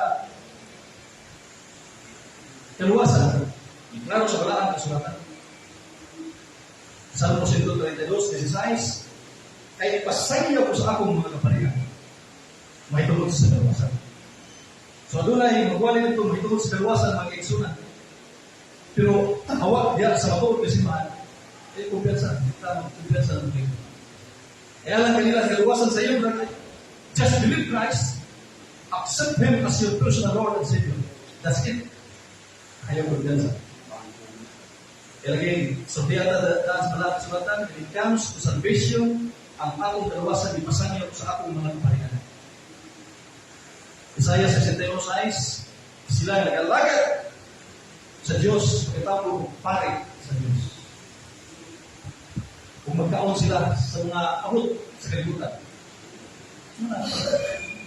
kaluwasan. Klaro sa balaan kasulatan. Salmo 132:16, kay ipasaylo ko sa akong mga kaparian mahitungod sa kaluwasan. So adunay magwali nito mahitungod sa kaluwasan, mga kaigsunan. Pero hawak diya sa matuod nga simbahan, eh kumpiyansa, tama, kumpiyansa ng Tingin. Kaya lang kanila kaluwasan sa iyo, brother. Just believe Christ, accept Him as your personal Lord and Savior. That's it. Ayaw kumpiyansa. Kaya lagi, so diya ta daan sa balaan kasulatan, when it comes to salvation, ang akong kaluwasan ipasangyo sa akong mga kaparian. Isaiah 61:6, sila nag-alagad sa Diyos, pagkatapos pare sa Diyos. Kung magkaon sila sa mga abot sa kalibutan. Wala.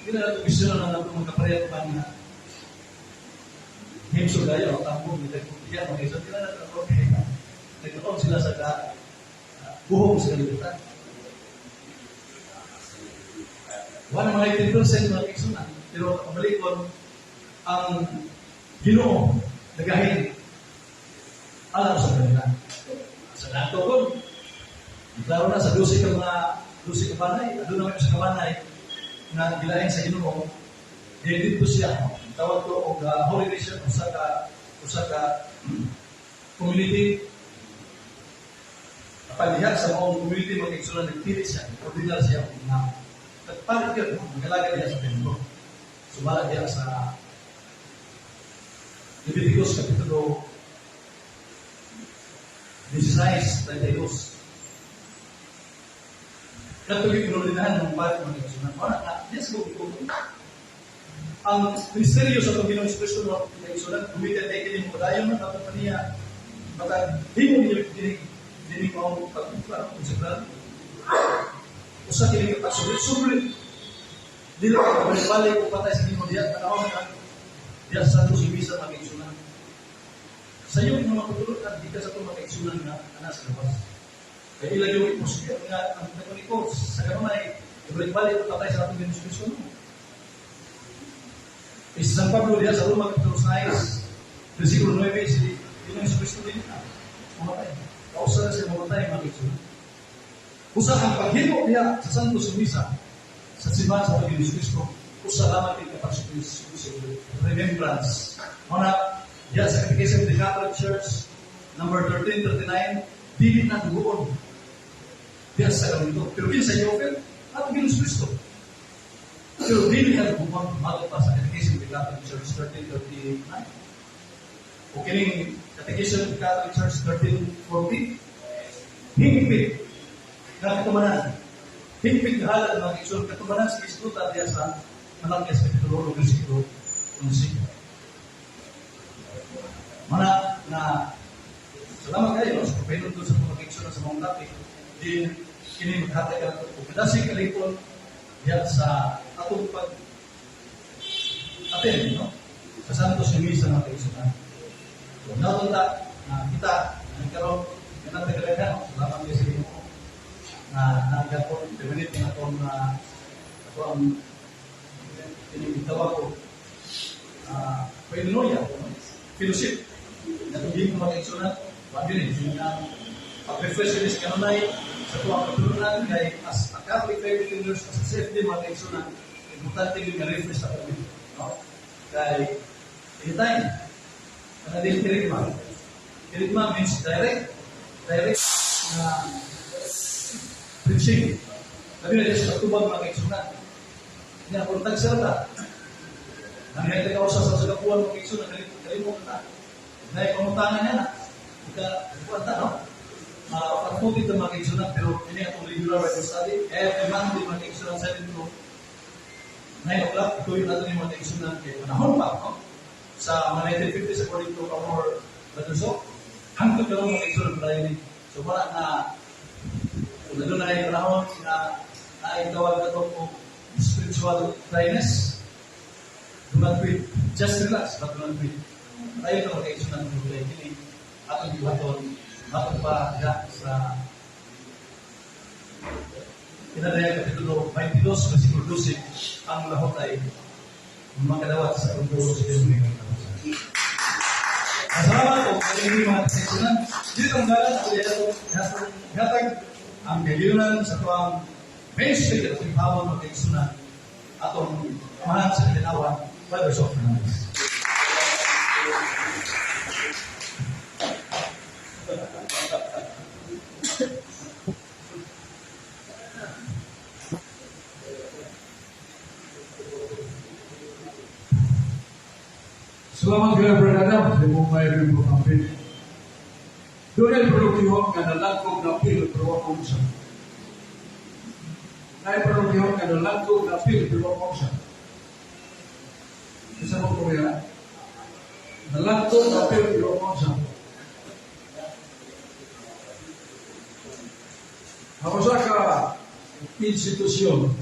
Hindi na natin gusto na natin mga kapareha pa nga himso gaya o tambo, hindi tayo kumpiyan, mga isa, hindi na natin, okay. Nagkaon sila sa buhong sa kalibutan. Wala mga 18% mga kaigsunan, pero kabalikon, Ang Ginoo nagahin alam sa kanila. Sa dato ko, klaro na sa 12 ka mga 12 ka banay, aduna may sa kabanay na gilain sa Ginoo, dito siya. Tawag ko og Holy Nation, usa ka community. Apan diha sa maong community, mga igsoon, nagpili siya, ordinar siya og nga nagpalit yun, magalaga diha sa templo. Sumala diha sa Leviticus Kapitulo 16:32. Katong inordinahan ng pari, mga igsoon. Wala na, yes, go, go. Ang misteryo sa atong Ginoong Kristo, mga igsoon, gumita tayo kini mo dayon na tapos pa niya matag himo niya dini dini mao pagkuha kung sa usa kini ka pagsulit-sulit. Dili ka balik-balik o patay sa Ginoo diha panahon nga diha sa Santos Misa, mga igsoon. Sa iyo mga katulunan di ka sa itong mga igsoon nga ana sa labas. Kaya ilag yung imposible nga ang Katoliko sa kanunay ibalik-balik o patay sa atong Ginoong Kristo. Eh, si San Pablo diha sa Roma Kapitulo 6, versikulo 9, si Ginoong Kristo din na mamatay. Kausa na siya mamatay, mga igsoon. Usa ang paghimo diha sa Santos Misa sa simbahan sa Panginoon Kristo, usa lamang kay kapag remembrance. Muna, diha sa Catechism of the Catholic Church, number 1339, dili na dugoon diha sa ganito. Pero kinsa i-offer? Atong Ginoong Kristo. Pero dili na dugoon matod pa sa Catechism of the Catholic Church 1339. O kining Catechism of the Catholic Church 1340, hingpit na katumanan. Hingpit nga halad, mga igsoon, katumanan sa isluta diya sa Malakias Kapitulo 1, versikulo 11. Mana na salamat kayo sa pagpahinumdum sa mga igsoon sa mga topic. Di kini maghatag ka nato og kadasig kalipon diya sa atong pag attend, no, sa Santos nga Misa, mga kaigsuonan. So, natunta na kita nagkaroon nga natagalaga, no? Salamat kayo sa Ginoo na nagapon permanent nga atong ato ang tinitawag ko koinonia, no? Fellowship na tugin ko mga kaigsuonan, wa gyud eh nga pag-refresh kini sa kanunay sa tuwang katulunan kay as a Catholic faith leaders, as a CFD, mga kaigsuonan, importante gyud nga refresh sa kami, no, kay anytime kana dili kerygma. Kerygma means direct direct na preaching. Labi na sa tubag, mga kaigsuonan. Nya kung tagsalta, nanghay ka sa kapuan, mga kaigsuonan, kalimot na. Dahil pamutanan niya na. Ika, kuwan ta, no? Pagputi ito, mga kaigsuonan, pero ini atong regular Bible study. Every Monday, mga kaigsuonan, 7 to 9 o'clock, ito yung natin yung mga kaigsuonan kay panahon pa, no? Sa mga 1950s, according to our Brother So, hangtod karon, mga kaigsuonan, padayon ni. So wala na, kung doon na yung panahon na naitawag na ito og spiritual dryness, do not quit. Just relax, but do not quit. Tayo ito mga kaigsuonan ng mga kini atong buhaton matod pa diha sa Kinadaya Kapitulo 22, versikulo 12, ang lahot ay makadawat sa atong sa Ginoo. Salamat po, kay mga kaigsuonan. Dito ang dalan ako diha ito hatag ang kagiliran sa tuang main speaker at hapon, mga kaigsuonan, atong amahan sa kalinawan, Brother Sof Fernandez. Salamat kayo, Brother Adam, sa imong may kampin. Dunay parokyahan nga nalangkob na apil pero wa maunsa. Nay parokyahan nga nalangkob na apil pero wa maunsa. Isa mo ko ya. Nalangkob na apil pero wa maunsa. Ang usa ka institusyon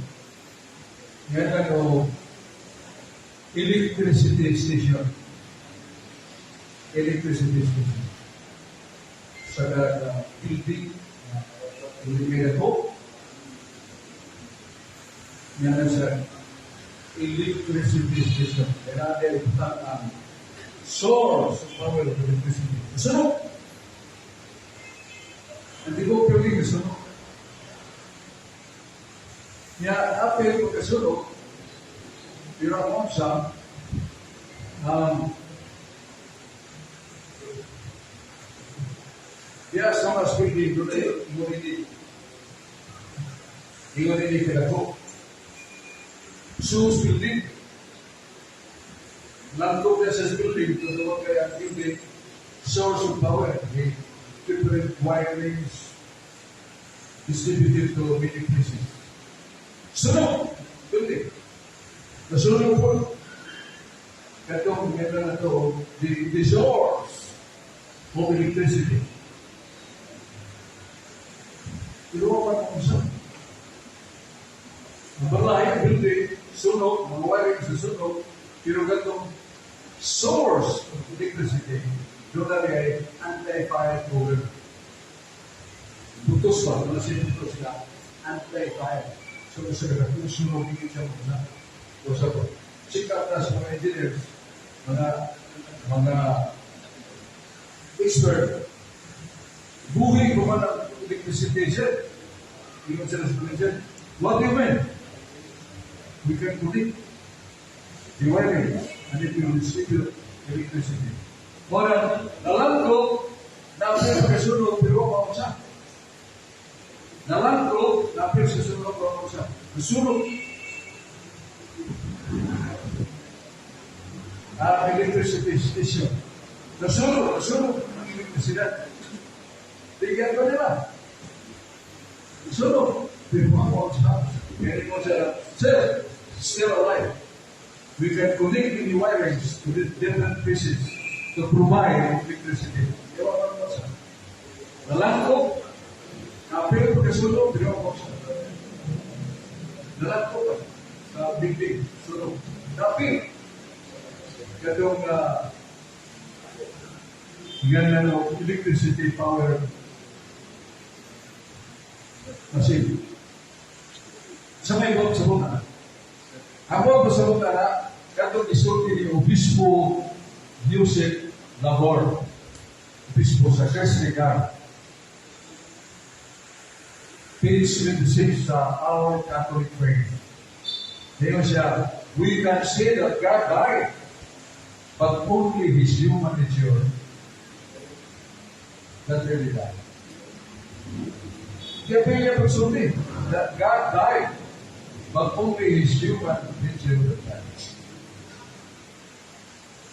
nga ko electricity station, electricity station sa building building ko nga na sa Electricity station. Kaya natin ibutang ang source of power of electricity. Nasunog. Ang tibuok building nasunog. Kaya apil pagkasunog, pero ang unsa, diya sa mga building, doon ay ingon ini kadako. Sue's building. Langkop na sa building, totoo kaya ang building, source of power, the different wirings distributed to many places. Sunog! Building. Nasunog po. Katong meron na to, the source of electricity. Pero pa kung sa ang balay, building, sunog, mga wiring sa sunog, pero katong source of electricity, doon na ay anti-fire cover. Butos pa, doon na siya butos na anti-fire. So, sa kung sunog, hindi siya muna. O sa check out na sa mga engineers, mga expert, buhi ko man ang electricity, sir. Ingon sila sa mga engineer, "What do you mean?" "We can connect the wiring and it will distribute electricity." Mora, nalangko, napil pagkasunog, pero mausa. Nalangko, napil sa sunog, pero mausa. Nasunog. Ang electricity station. Nasunog, nasunog ang elektrisidad. Tigyan ko nila. Nasunog. Pero mausa. Kaya mo siya, "Sir, still alive. We can connect the wirings to the different pieces to provide electricity." Ewan ko naman siya. Nalangko, napil pagkasunog, pero ako siya. Nalangko ba? Sa building, sunog. Napil. Katong ganyan ng electricity power machine. Sa may buot sa na. Ang buot sa na, katong isulti ni Obispo Joseph Labor, Obispo sa Castlegar. Page 26 sa Our Catholic Faith. Ngayon siya, "We can say that God died, but only His human nature that really died." Kaya pwede niya pagsulti that God died, but only His human nature that died.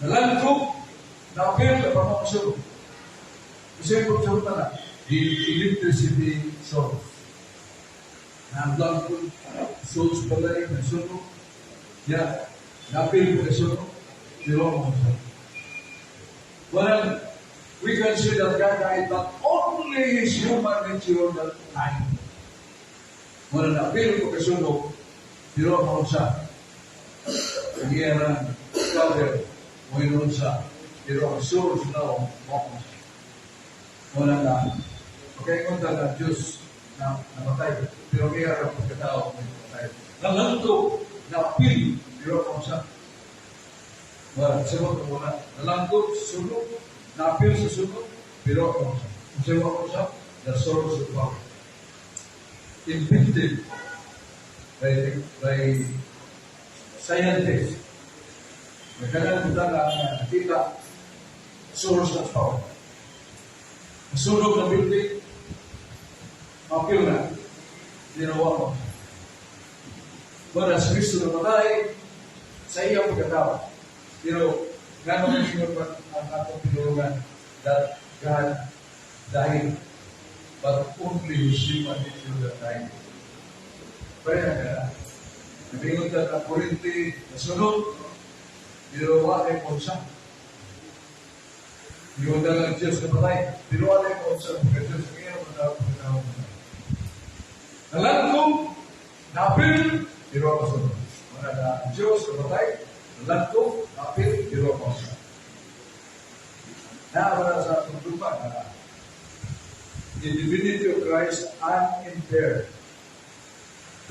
Nalangkop, naapil na pamamasulog. Kasi pagsulog na, the electricity source. Na ang source pala yung nasunog. Ya, naapil ko nasunog, pero mo siya. Well, we can say that God died, but only His human nature that died. Wala naapil ko kasunog, pero mo siya. Ang iyang cover, mo yun siya. Pero ang source na mo siya. Wala na. Okay, kung na Diyos na namatay, pero may harap pagkatao may namatay. Nalangko, naapil, pero mo siya. Wala, sabot mo wala. Nalangko, sunog, naapil sa sunog, pero ako siya. Kung siya ako siya, the source of power. Invented by scientists. Nagkanang buta na nakita, source of power. Nasunog na building, apil na, ginawa mo. Wala si Kristo namatay sa iyang pagkatao. Pero, gano'n ang singon pa ang atong tinulungan that God died, but only His human nature that died. Pareha ka na. Nabingon ka ng kuryente, nasunog, pero wala ay konsa. Yung na lang Diyos namatay, pero wala ay konsa. Pagka Diyos ngayon, matawag pagkatao. Nalangkong, napil, pero ako sunod. Wala na ang Diyos namatay, nalangkong, napil, pero ako sunod. Naawala sa atong lupa na the divinity of Christ unimpaired.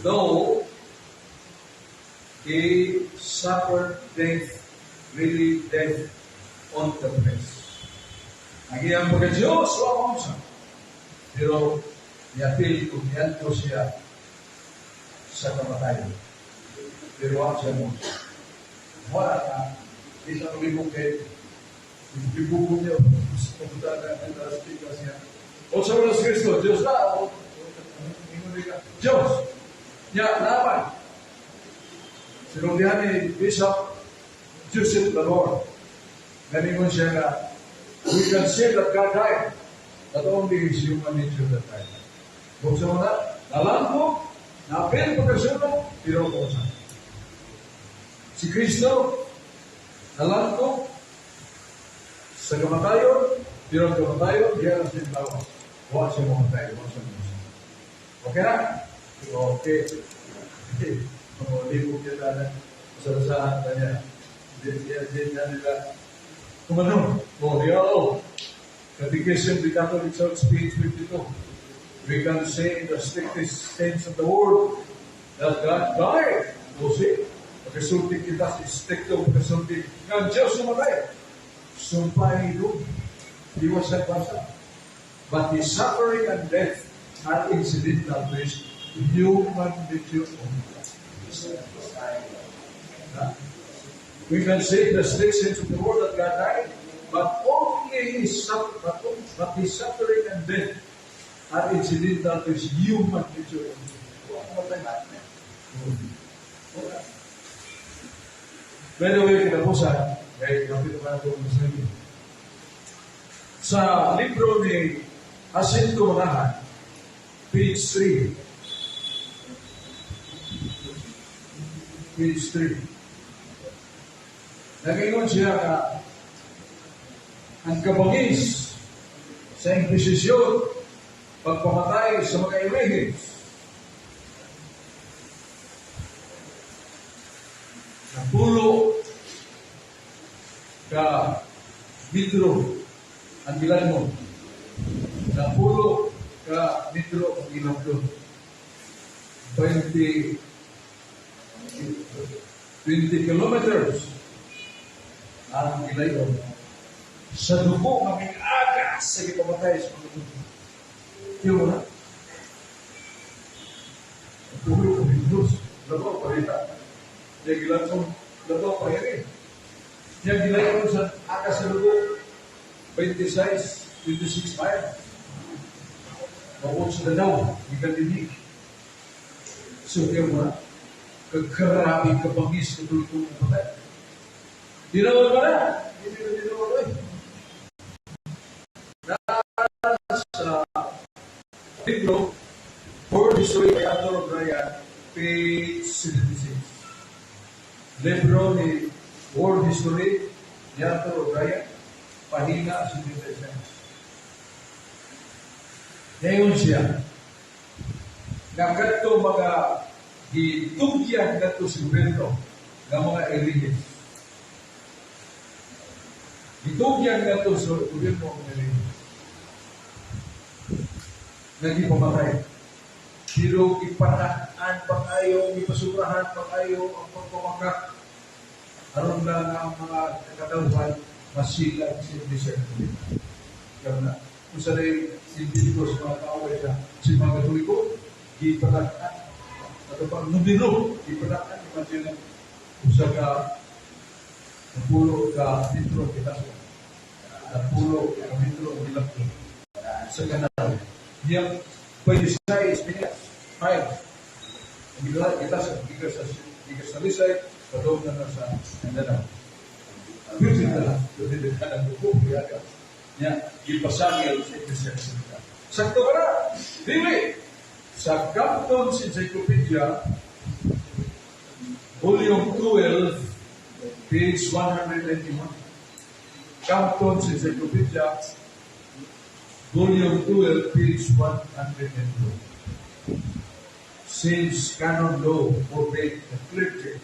Though He suffered death, really death on the flesh. Ang iyang pagka-Diyos, wa siya. Pero niapil kung niadto siya sa kamatayon. Pero wa siya mo. Wala ka. Di sa libog kay libog niya sa pagkutana ng speaker siya. O sa si Kristo, Diyos na. O, ingon ka, Diyos. Nya, laban. Sinundihan ni Bishop Joseph Lalor. Naningon siya nga, we can say that God died, but only His human nature that died. Buksan mo na, nalangko, naapil pagkasunog, pero ko siya. Si Kristo, nalangko, sa kamatayon, pero ang kamatayon, diyan ang sintawa. Wa siya mamatay, wa siya mamatay. Okay na? Okay. Okay. Mga libog niya na sa na niya. Di niya nila. Kung ano? Oh, yo. Catechism of the Catholic Church, page 52. We can say in the strictest sense of the word that God died. O see, pagkasulti kita sa stricto pagkasulti nga ang Diyos namatay. Sumpay doon. Iwas sa basa. But his suffering and death are incidental to his human nature only. Ha? We can say in the strict sense of the word that God died, but only his, but his suffering and death are incidental to his human nature only. Wala. By the way, kinabusan, kay kapit pa ito ng sa libro ni Jacinto Manahan, page 3. Page 3. Nag-ingon siya nga ang kabangis sa Inquisition, pagpamatay sa mga erehes, napulo ka metro ang gilan mo. Napulo ka metro ang gilan mo. 20 20 kilometers ang gilayon sa dugo nga agas sa gipamatay sa mga dugo. Iyo mo na. Tuloy ko metros. Labaw pa rin. Niya gilan mo, labaw pa rin. Niya gilayon sa agas sa dugo, 26, 26 miles. Mabot sa danaw, gigandinig. So, kaya mo na, kagrabe kabangis na tuloy itong patay. Dinawal mo na. Hindi na dinawal mo eh. Nasa libro, World History by Arthur O'Brien, page 76. Libro ni World History ni Arthur O'Brien, pahina 76. Ngayon siya, nga kadto mga gitugyan kadto si gobyerno nga mga erehes. Gitugyan kadto sa gobyerno ang mga erehes. Nagipamatay. Pero ipanaan pa kayo, ipasurahan pa kayo ang pagpamakak. Aron lang ang mga katawhan masila ang sinisya. Kaya na, kung sa rin sintiko sa mga kaaway sa si mga Katoliko, gipanakan. Ato pang numero, gipanakan. Imagine usa ka napulo ka metro kita sa napulo ka metro ang gilakto sa kanal. Diyang 26 minutes, miles. Ang gila kita sa gikas sa Lisay, padung na sa Mindanao. Pwede na, pwede na ng buko, kaya ka. Nya, gipasangil sa Iglesia Katolika. Sakto ba na? Dili! Sa Compton's Encyclopedia, Volume 12, page 191. Compton's Encyclopedia, Volume 12, page 192. Since canon law forbade the clergy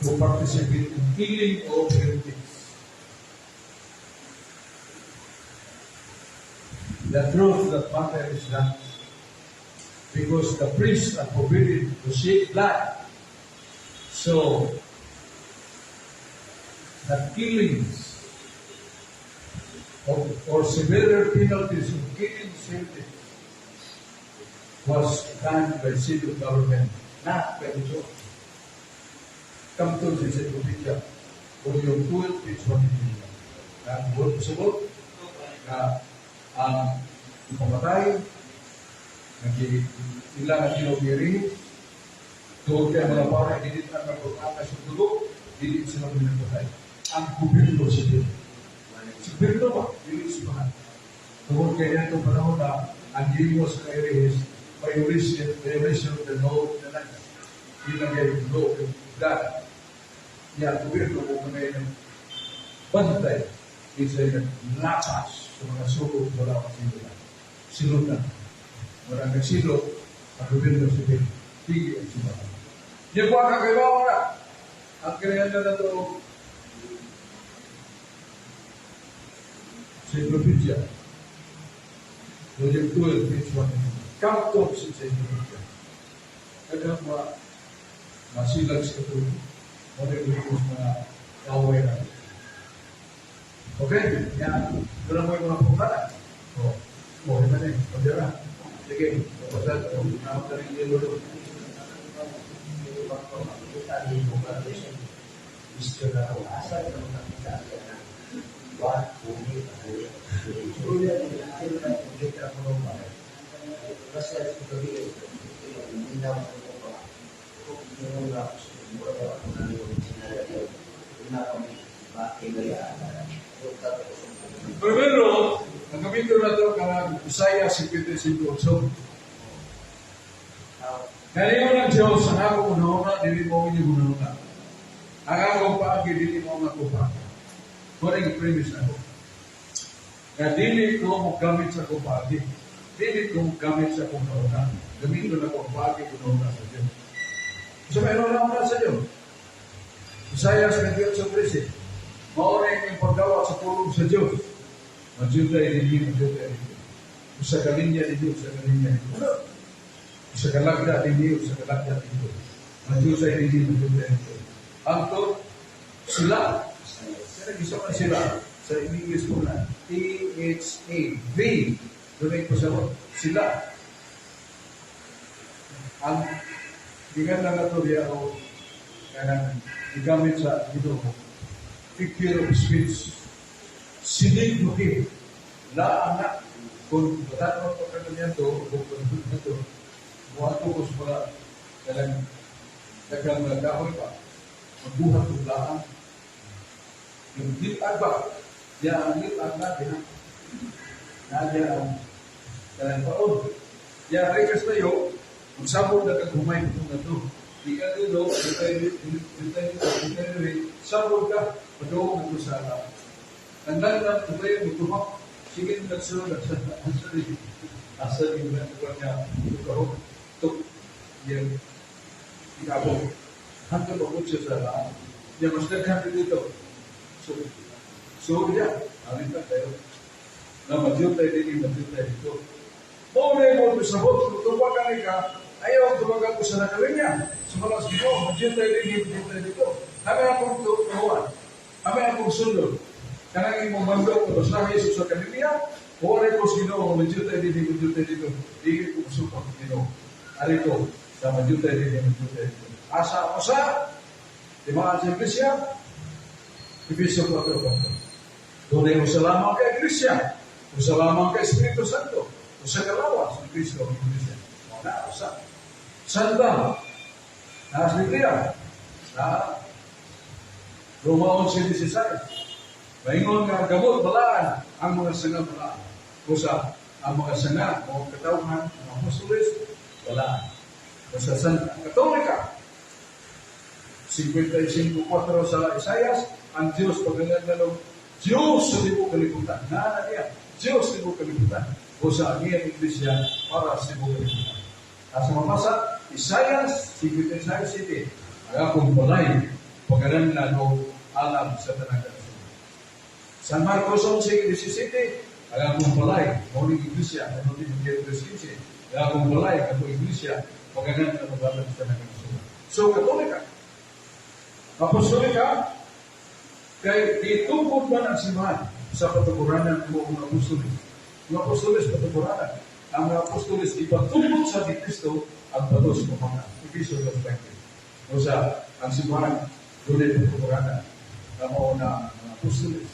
to participate in killing of heretics, the truth that matter is that because the priests are forbidden to shed blood, so that killings of, or severer penalties of killing heretics was done by civil government, not by the church. Come to the Encyclopedia, volume 12, page 1. Ang word pasabot, na ang ipamatay, ila nga ginobiri, tungod kay mga para dili na nagpagkaka sa dugo, dili sila minagpatay. Ang gobyerno sibil. Sa gobyerno ba? Dili sa. Tungod kay itong panahon na ang gihimo sa kairihes, violation of the law of the land. Ilagay yung law of God. Ya, gobyerno mo kung ng bantay, isa yung lakas sa mga suko wala pa sila. Silutan. Wala nagsilot, ang gobyerno sibil. Tige ang simbahan. Di po ang kakaibawa na. Ang kinayan na ito, Encyclopedia. Volume 12, page 1. Come sa Encyclopedia. Kaya mga masilag sa ito, mga yung mga kaaway na. Okay? Yan. Doon mo yung mga pungkala. O, oh, iba na eh. Pagdara. Sige. Basta, nakap na rin yung lolo. Primero, ang gamitin na ito kanang Isaiah 55:8. Kaya ng Diyos, ang akong unahuna, dili mo inyong unahuna. Ang akong paagi, dili mo ang akong paagi. Kung ang premise ako. Nga dili ko mo gamit sa akong paagi. Dili ko mo gamit sa akong unahuna. Gamitin na ako ang paagi, unahuna sa Diyos. So, mayroon na una sa Diyos. Isaiah 28:13. Maura yung paggawa sa pulong sa Diyos. Madyutay ninyo, madyutay ninyo. Sa kalinya ninyo, sa kalinya ninyo. Sa kalagda ninyo, sa kalagda ninyo. Madyutay ninyo, madyutay ninyo. Ang to, sila. Sila gusto ka sila. Sa English ko na, T-H-A-V. Doon ay pasabot. Sila. Ang gigan na ito diya o kanang gigamit sa Ginoo. Figure of speech. Sinig mo La anak kung batat mo pagkaganyan to, kung kung to, buhato ko sa mga dalang dagang mga kahoy pa, magbuhat ng laan. Yung litag ba? Ya ang litag natin, ha? Nadya ang dalang paon. Ya, rekas tayo, magsabog na kag humay itong na to. Di ka dito, di tayo dito, di tayo dito, di tayo dito, sabog ka, padoong ito sa ang lang tayo mutuhok. Sige, nagsunod sa asa rin. Asa rin na ito niya, ito ito, yung ikabog. Hantong pagod siya sa laan. Niya, mas naghanto dito. So, so niya, alin ka tayo. Na madyo tayo din, madyo tayo dito. Mo na mo sa bot, kung tuwagan ka, ayaw tuwagan ko sa nakalinya. Sumalas ko, madyo tayo din, madyo tayo dito. Kami akong tuhuan. Kami akong sundot. Kanang imong mando ko sa Jesus sa kanila, wala ko sa Ginoo, medyo tayo dito, medyo tayo dito. Di ko musupot sa Ginoo. Ari ko, sa medyo tayo dito, medyo tayo dito. Asa ako sa, di ba sa Iglesia? Efeso 4:4. Doon ay usa lamang kay Iglesia, usa lamang kay Espiritu Santo, usa ka lawas ni Kristo ang Iglesia. Na usa. Santa. Na sa Biblia. Na Roma 11:16. Maingon nga gamot balaan ang mga sanga balaan. Usa ang mga sanga o katawhan ang apostoles balaan. Usa Santa Katolika 55:4 sa Isayas, ang Diyos pagkangan Diyos sa libog kalibutan. Naa niya, Diyos sa libog kalibutan. O sa ang iyang iglesia para sa libog kalibutan. Asa mabasa, Isayas 56:7. Ang akong balay, pagkangan alam sa tanang kanasuran. San Marcos 11:17, ang akong balay, mao ning iglesia, ano din yung 3:15, ang akong balay, akong iglesia, pagkangan na alam sa tanang kanasuran. So, Katolika, Apostolika, Kay gitukod man ang simbahan sa katukuranan mo mga apostoles. Mga apostoles katukuranan. Ang mga apostoles ipatukod sa ni Kristo ang batos ng mga Efeso 2:20. O sa ang simbahan dunay katukuranan na mao na ang mga apostoles.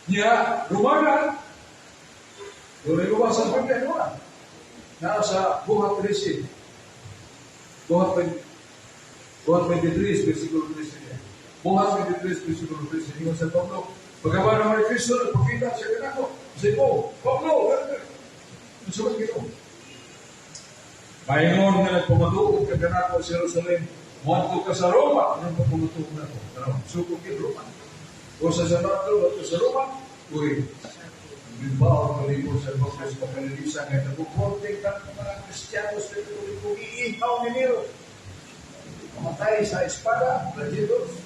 Niya, Romana, dunay luwas sa pagkanuan. Naa sa Buhat 13. Buhat 20, Buhat 23, versikulo 13 niya. Buhat 23, versikulo 13. Ingon sa Pablo, pagkaba naman ni Kristo, nagpakita siya kanako. Say po, Pablo, ano sa Ginoo? Maingon nga nagpamatuod ka kanako sa Jerusalem, muadto ka sa Roma, anong pagpamatuod nako? Ano, suko kay Roma. O sa San Pablo, muadto sa Roma, uy, Bilbao, Kalibo, sa Bokres, Pakalilisa, ngayon, nagkukorte ka ng mga Kristiyano sa Katoliko, iihaw ni Nero. Mamatay sa espada, gladiators.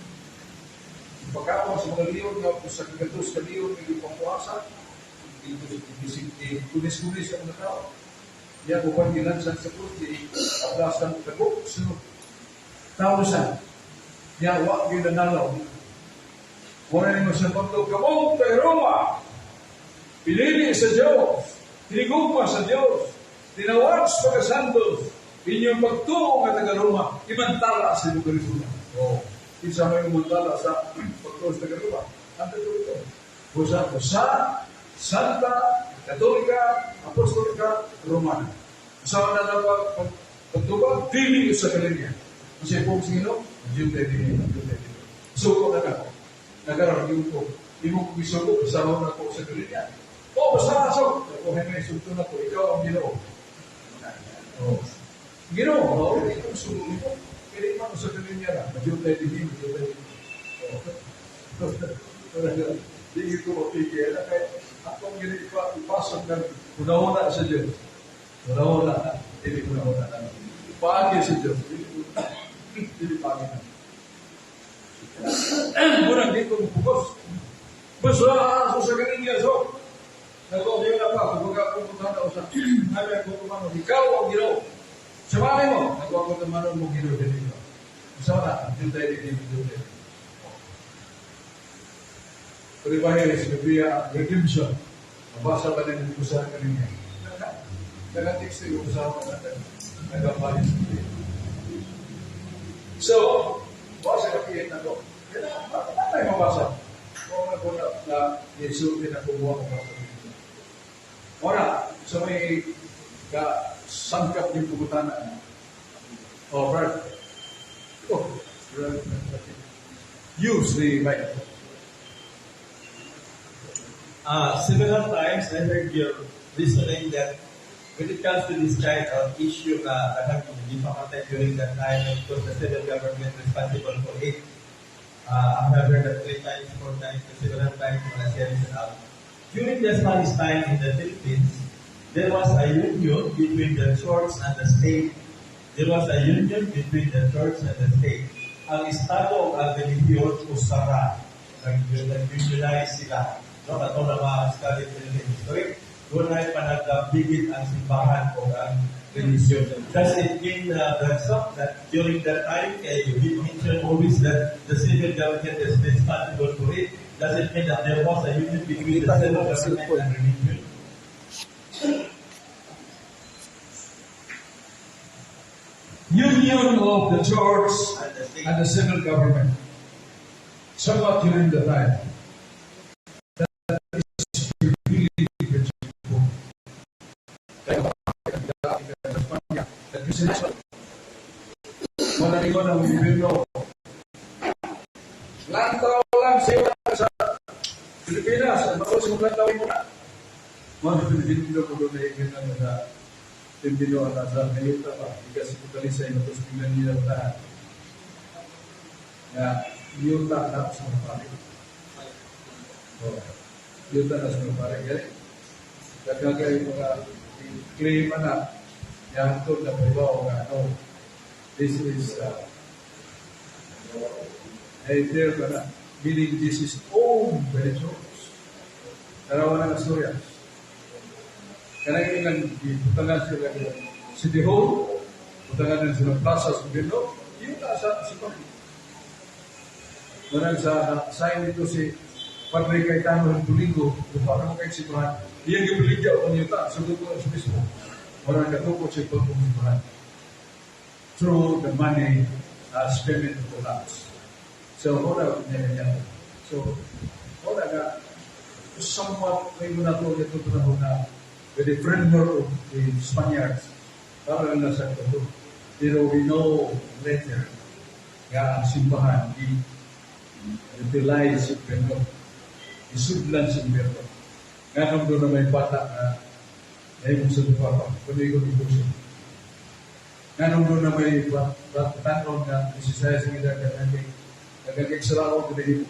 Pagkaon sa mga leon nga sa kagatos ka leon nga ipapuasa, kunis-kunis ang mga tao. Iya uban gilansan sa krus, di aplasan tagok, sunod. Thousand. Niya wa gyud nanalaw. Wala nimo sa Pablo, kamong kay Roma. Pinili sa Diyos, tinigugma sa Diyos, tinawag sa pagkasantos, inyong pagtuo nga taga Roma, imantala sa inyong Kalisuna. Oh, isa may imantala sa pagtuo sa taga Roma. Ang Katoliko. Usa sa Santa Katolika Apostolika Romana. Sa na na pagtubag, dili sa kalinya. Kasi kung sino, Diyo tayo dili, Diyo tayo dili. Suko na ka. Nagaroon yung ko. Imo ko isuko, kasama na ko sa kalinya. Oh, basta aso. Ako may sulto na ko, ikaw ang Ginoo. Oh. Ginoo, oh, hindi ko suko mo. Kaya man sa kalinya na, Diyo tayo dili, Diyo tayo dili. Oh. Di ko mapigil. Kaya akong ipasok ng una-una sa Diyos. Una-una na. Hindi una-una na. Paagi sa Diyos. Hindi paagi na. Murang di ko mupugos. Basta aso sa kaninya. So, nag-o na pa. Kung pupunta na sa nabi ako kumano, ikaw ang Ginoo. Sa malay mo, nag-o ako kumano mo Ginoo din ikaw. Sa na, Diyos tayo din, Diyos tayo. Pero iba sa Biblia, redemption. Mabasa ba din yung usahan kaninya? Nagateksto yung usahan natin. Nagabayan sa Biblia. So, basa ka piit na ko. Kaya, bakit tayo mabasa? Kung ako na na isulti na kumuha ko sa Biblia. Ora, sa may ka sangkap yung pugutanan. Oh, Bert. Oh, Bert. Use the microphone. Several times I heard your reasoning that when it comes to this kind of issue na daghang gipakatay during that time, and of course the civil government responsible for it. I have heard that three times, four times, several times mga series and all. During the Spanish time in the Philippines, there was a union between the church and the state. There was a union between the church and the state. Ang estado o ang relihiyon usara. Nag-unionize sila. No, kato na mga study Philippine history. Doon ay panagdambigit ang simbahan o ang religion. Does it mean, Brad, that during that time, kay you mentioned always that the civil government is responsible for it? Does it mean that there was a union between the civil government and religion? Union of the church And the state. and the civil government. Somewhat during the time. That is really beautiful. Kaya, wala ningon ang gobyerno. Lantaw lang siya sa Pilipinas. Ang mga sa lantaw mo na. Mga Pilipino ko doon na ingin na sa Pilipino na sa Mayuta pa. Ikas ko kali sa ino, tapos tingnan niya lahat. Na yuta na sa mga pare. Oh, yuta na sa mga pare. Gani, dagagay mga claim na yantod na paibaw nga no. This is a term na meaning this is owned by the church. Dalawa na istorya. Kanang ilang gibutangan sila ng City Hall, butangan din sila plaza sa gobyerno, yun na sa pag. Murag sa sign dito si Padre Cayetano ng Domingo, lupa na mo kay simbahan. Iyang gibaligya og yuta, sugod ko sa mismo. Murag katukod siya pag simbahan. Through the money as payment of the lands. So, mura niya niya. So, mura nga, somewhat may muna to ito panahon na with the framework of the Spaniards, para lang sa ito. Pero we know later nga ang simbahan i-utilize sa gobyerno, isudlan sa gobyerno. Nga kung doon na may bata na nahimong sa papa, kundi ko negosyo. Nga nung doon na may bata nga isisaya sa ngida kagagay, kagagay sa lao ko dito.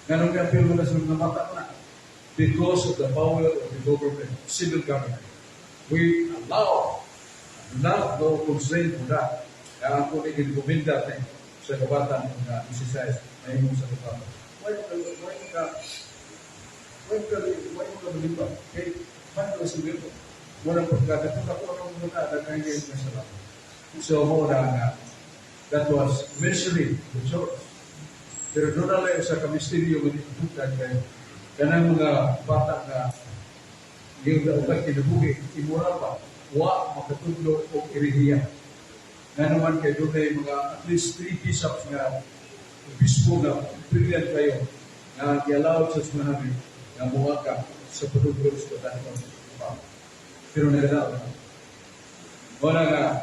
Nga nung kapil mo na sa mga bata na, because of the power of the government, civil government, we allow, not no constraint for that. Kaya ako ni girekomenda tayo sa kabatan nga isisaya nahimong sa papa. Why ka malipa? Kay, man ka sa gobyerno. Walang pagkakato ako ang mga nagkangay na sa lang. So, mo na nga, that was eventually the church. Pero doon na lang sa kamisteryo nga ditutukan kay kanang mga bata nga yung ugat kinabuhi, immoral pa, wa makatudlo og erehiya. Nga naman kay doon ay mga at least three bishops nga obispo nga brilliant kayo nga gi-allowed sa tsunami nga muaka sa paduglo sa batanon. Pero nagadaot na. Wala nga,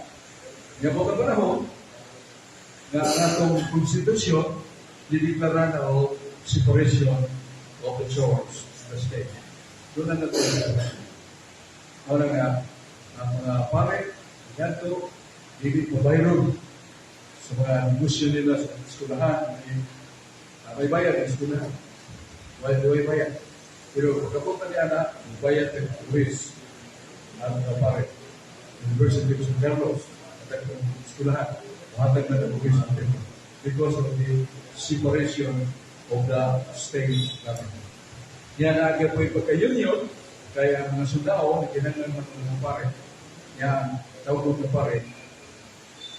nga mo ka panahon, nga ang atong konstitusyon, dideklara na o separation of the church and the state. Doon na natin. Wala nga, ang mga pare, ganito, dili pabayron sa mga negosyo nila sa eskwelahan, may bayad ang eskwelahan. May bayad. Pero pagkapunta niya na, bayad ng buwis ang mga pare. University of San Carlos, at ang eskwelahan, mahatag na ng buwis ang tempo. Because of the separation of the state government. Yan na agad po yung pagka-union, kaya ang mga sundao, na kinahanglan man ng mga pare, yan, tawag ng pare,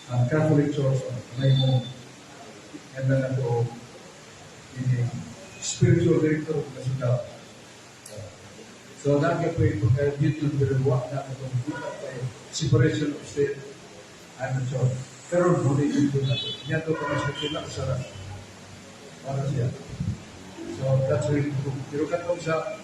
ang Catholic Church, may mo, yan na ito, ini spiritual director of the sundao. So, nagya po yung pagka-union, pero wa na itong tayo, separation of state and the church. Pero muli ito na ito. Yan ito pa sa kila sa para siya. So, that's really true. Pero katong sa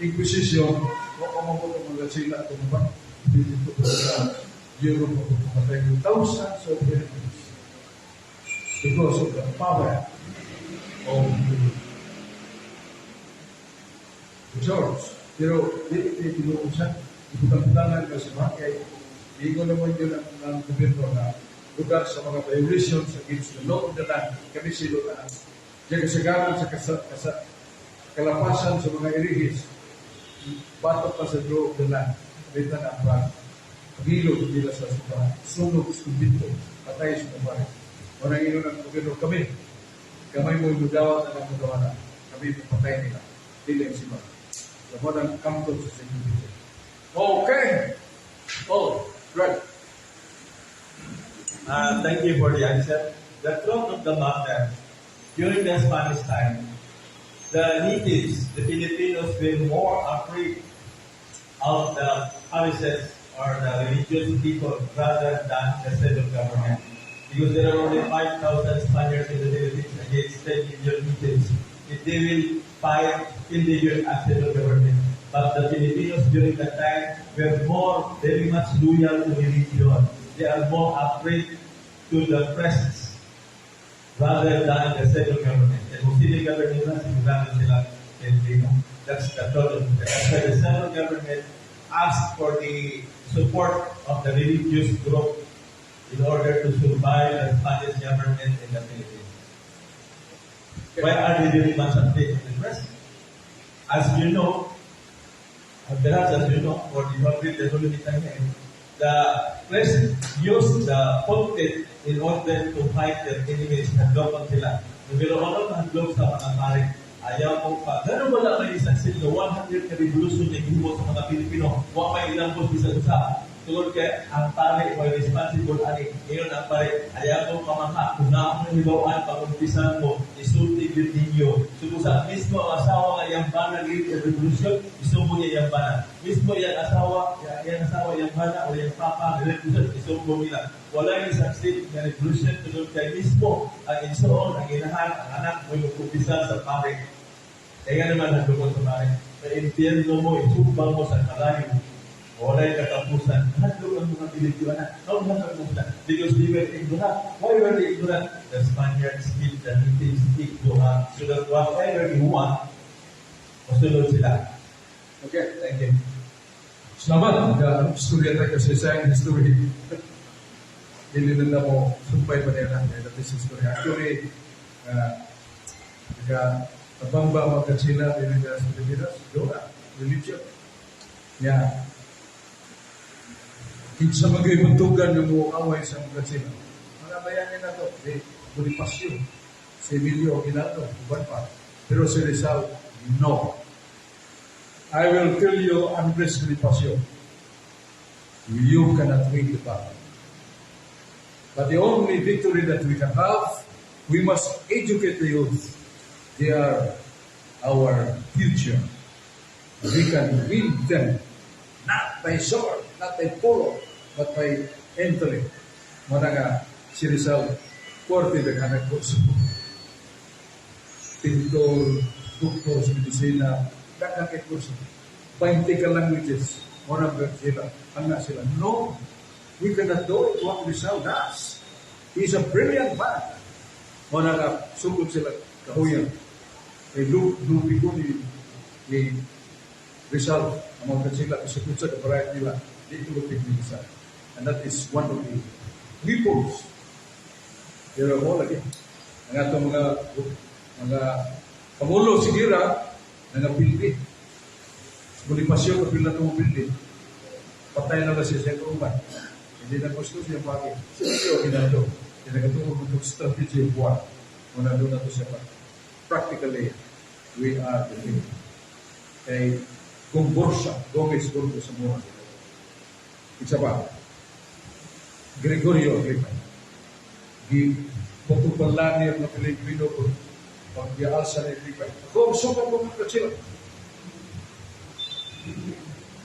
Inquisition, wa pa mo ko mga sila ito ba? Dito po sa Europe po pumatay ng thousands of heretics because of the power of the church. Pero di di tinuod siya. Ibutang-butangan kasi ba kay Igo naman yun ang gobyerno na lugar sa mga violations against the law of the land, kami silo na. Diyan kasagaran sa kalapasan sa mga erehis, batok pa sa law of the land, rita na ang pagilog nila sa simbahan, sunog sa kumbinto, patay sa mga. Walang ino ng gobyerno kami, kamay mo yung na ang na, kami patay nila, dili ang simbahan. So, mo nang kamtod sa security. Okay! Oh, right. Thank you for the answer. The truth of the matter, during the Spanish time, the natives, the Filipinos, were more afraid of the palaces or the religious people rather than the civil government. Because there are only 5,000 Spaniards in the Philippines against 10 million natives. If they will fight in the year as civil government. But the Filipinos during that time were more, very much loyal to religion. They are more afraid to the priests rather than the civil government. And kung civil government na, sigurado sila hindi, no? That's the problem. That's why the civil government asked for the support of the religious group in order to survive the Spanish government in the Philippines. Why are they very much afraid of the priests? As you know, perhaps as you know, or the public, the Holy the priests used the pulpit in order to fight their enemies. Hadlokon sila. Pero ano hadlok sa mga pare? Ayaw mo pa. Ganun wala may isang sila, 100 ka revolution na gihimo sa mga Pilipino. Wa may ilambos bisan usa. Tungod kay ang pare mo responsible ani. Ingon ang pare, ayaw mo kamangha kung naa mo hibaw-an pag-umpisan mo, isulti gyud ninyo. So kung sa mismo ang asawa nga iyang bana lead a revolution, isumbong niya iyang bana. Mismo iyang asawa, iyang bana o iyang papa, revolution, isumbong nila. Wala yung succeed nga revolution tungod kay mismo ang insuon, ang inahan, ang anak mo yung umpisa sa pare. Kaya nga naman nagdukot sa pare. Sa impyerno mo, isumbang mo sa kalayo. Walay katapusan. Hadlok ang mga Pilipino na. How katapusan? Because they were ignorant. Why were they ignorant? The Spaniards speak, the natives speak duha. So that whatever you want, masunod sila. Okay. Thank you. Salamat. Ga istorya tayo kasi sa history. Dili na mo sumpay pa nila kaya that is history. Actually, naga tabamba mga sila dili sa Pilipinas, doon religion. Yeah. Kinsa magay buntugan nga mo away sa mga sila. Mga bayani na to, di Bonifacio, si Emilio Aguinaldo, uban pa. Pero si Rizal, no. I will kill you, Andres Bonifacio. You cannot win the battle. But the only victory that we can have, we must educate the youth. They are our future. We can win them, not by sword, not by polo, but by intellect. Muna nga, si Rizal, forte daghan kurso. Pintor, doktor sa medisina, daghan kay kurso. 20 ka languages. Muna nga sila, ang sila, no, we cannot do it what Rizal does. He's a brilliant man. Muna nga, sugod sila, kahuyan. Kay lupi ko ni Rizal, ang mga sila, isukod sa kabarayat nila, di tulupig ni Rizal. And that is one of the weapons. Pero mo lagi. Ang atong mga pangulo sigira nangapildi. Bonifacio kapil na itong pildi. Patay na lang siya sa kauban. Hindi na gusto siya bakit. Sa iyo, ginado. Hindi na katungod mo itong strategy of war. Muna doon na ito siya pa. Practically, we are the king. Kay Gomburza, Gomez Gordo Zamora. Isa pa, Gregorio Aglipay. Gi patupalan niya mga Pilipino pag gialsa ni Aglipay. Ako, suka ko mga sila.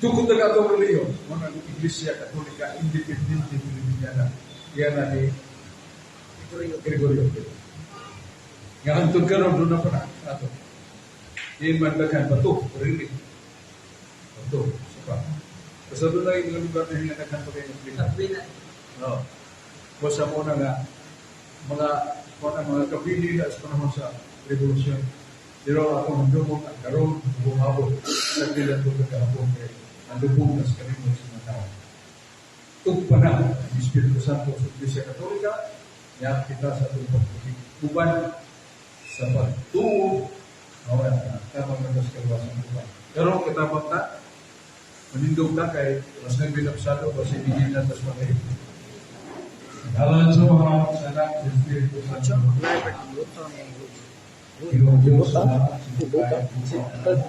Tukod na atong reliyon, mga Iglesia Katolika Independente Filipiniana, yan na ni Gregorio Aglipay. Nga hantod karon doon na pa na ato. Di man daghan bato, really. Bato, sa pa. Basta doon na yung mga lugar na nga daghan pa kayo ng No. Basta mo na nga mga kapili na sa panahon sa revolusyon. Pero ako handumot ang karon buhabot sa pila to kagahapon kay ang lubong na sa kalimot sa mga tao. Tugpa na ang Espiritu Santo sa Iglesia Katolika, ya kita sa atong pagpakikuban sa pagtuo mao na tamang na sa kaluwasan uban. Pero katabang ta, manindog ta kay mas nagbilapsado kasi hindi na tas mga. Ngalan sa Ama, sa Anak, sa Espiritu Santo. Ginoo Diyos, salamat sa pagkain.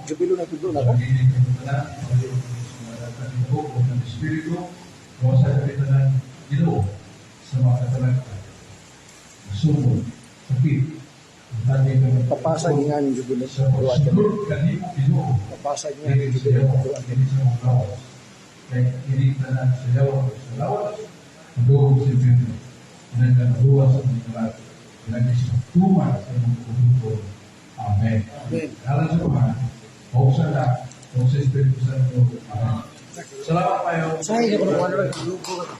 Jubilo na tulo na ko. Ng Espiritu, o sa kapitanan Ginoo sa mga katalagtan. Sumod, sakit, Papasa nga ni Jubilo. sa pagsunod kanimo Ginoo. Papasa nga ni Dili sa Jubilo. yawa, dili sa mga lawas. Kay ini tanan sa yawa sa lawas, padulong sa impyerno. Pinagkaduwa sa mga lahat. Pinag-isatuman sa imong kabubut-on. Amen. Amen. Ngalan sa Ama, o sa Anak, o sa Espiritu Santo. Amen. Salamat kayo. Sa ko na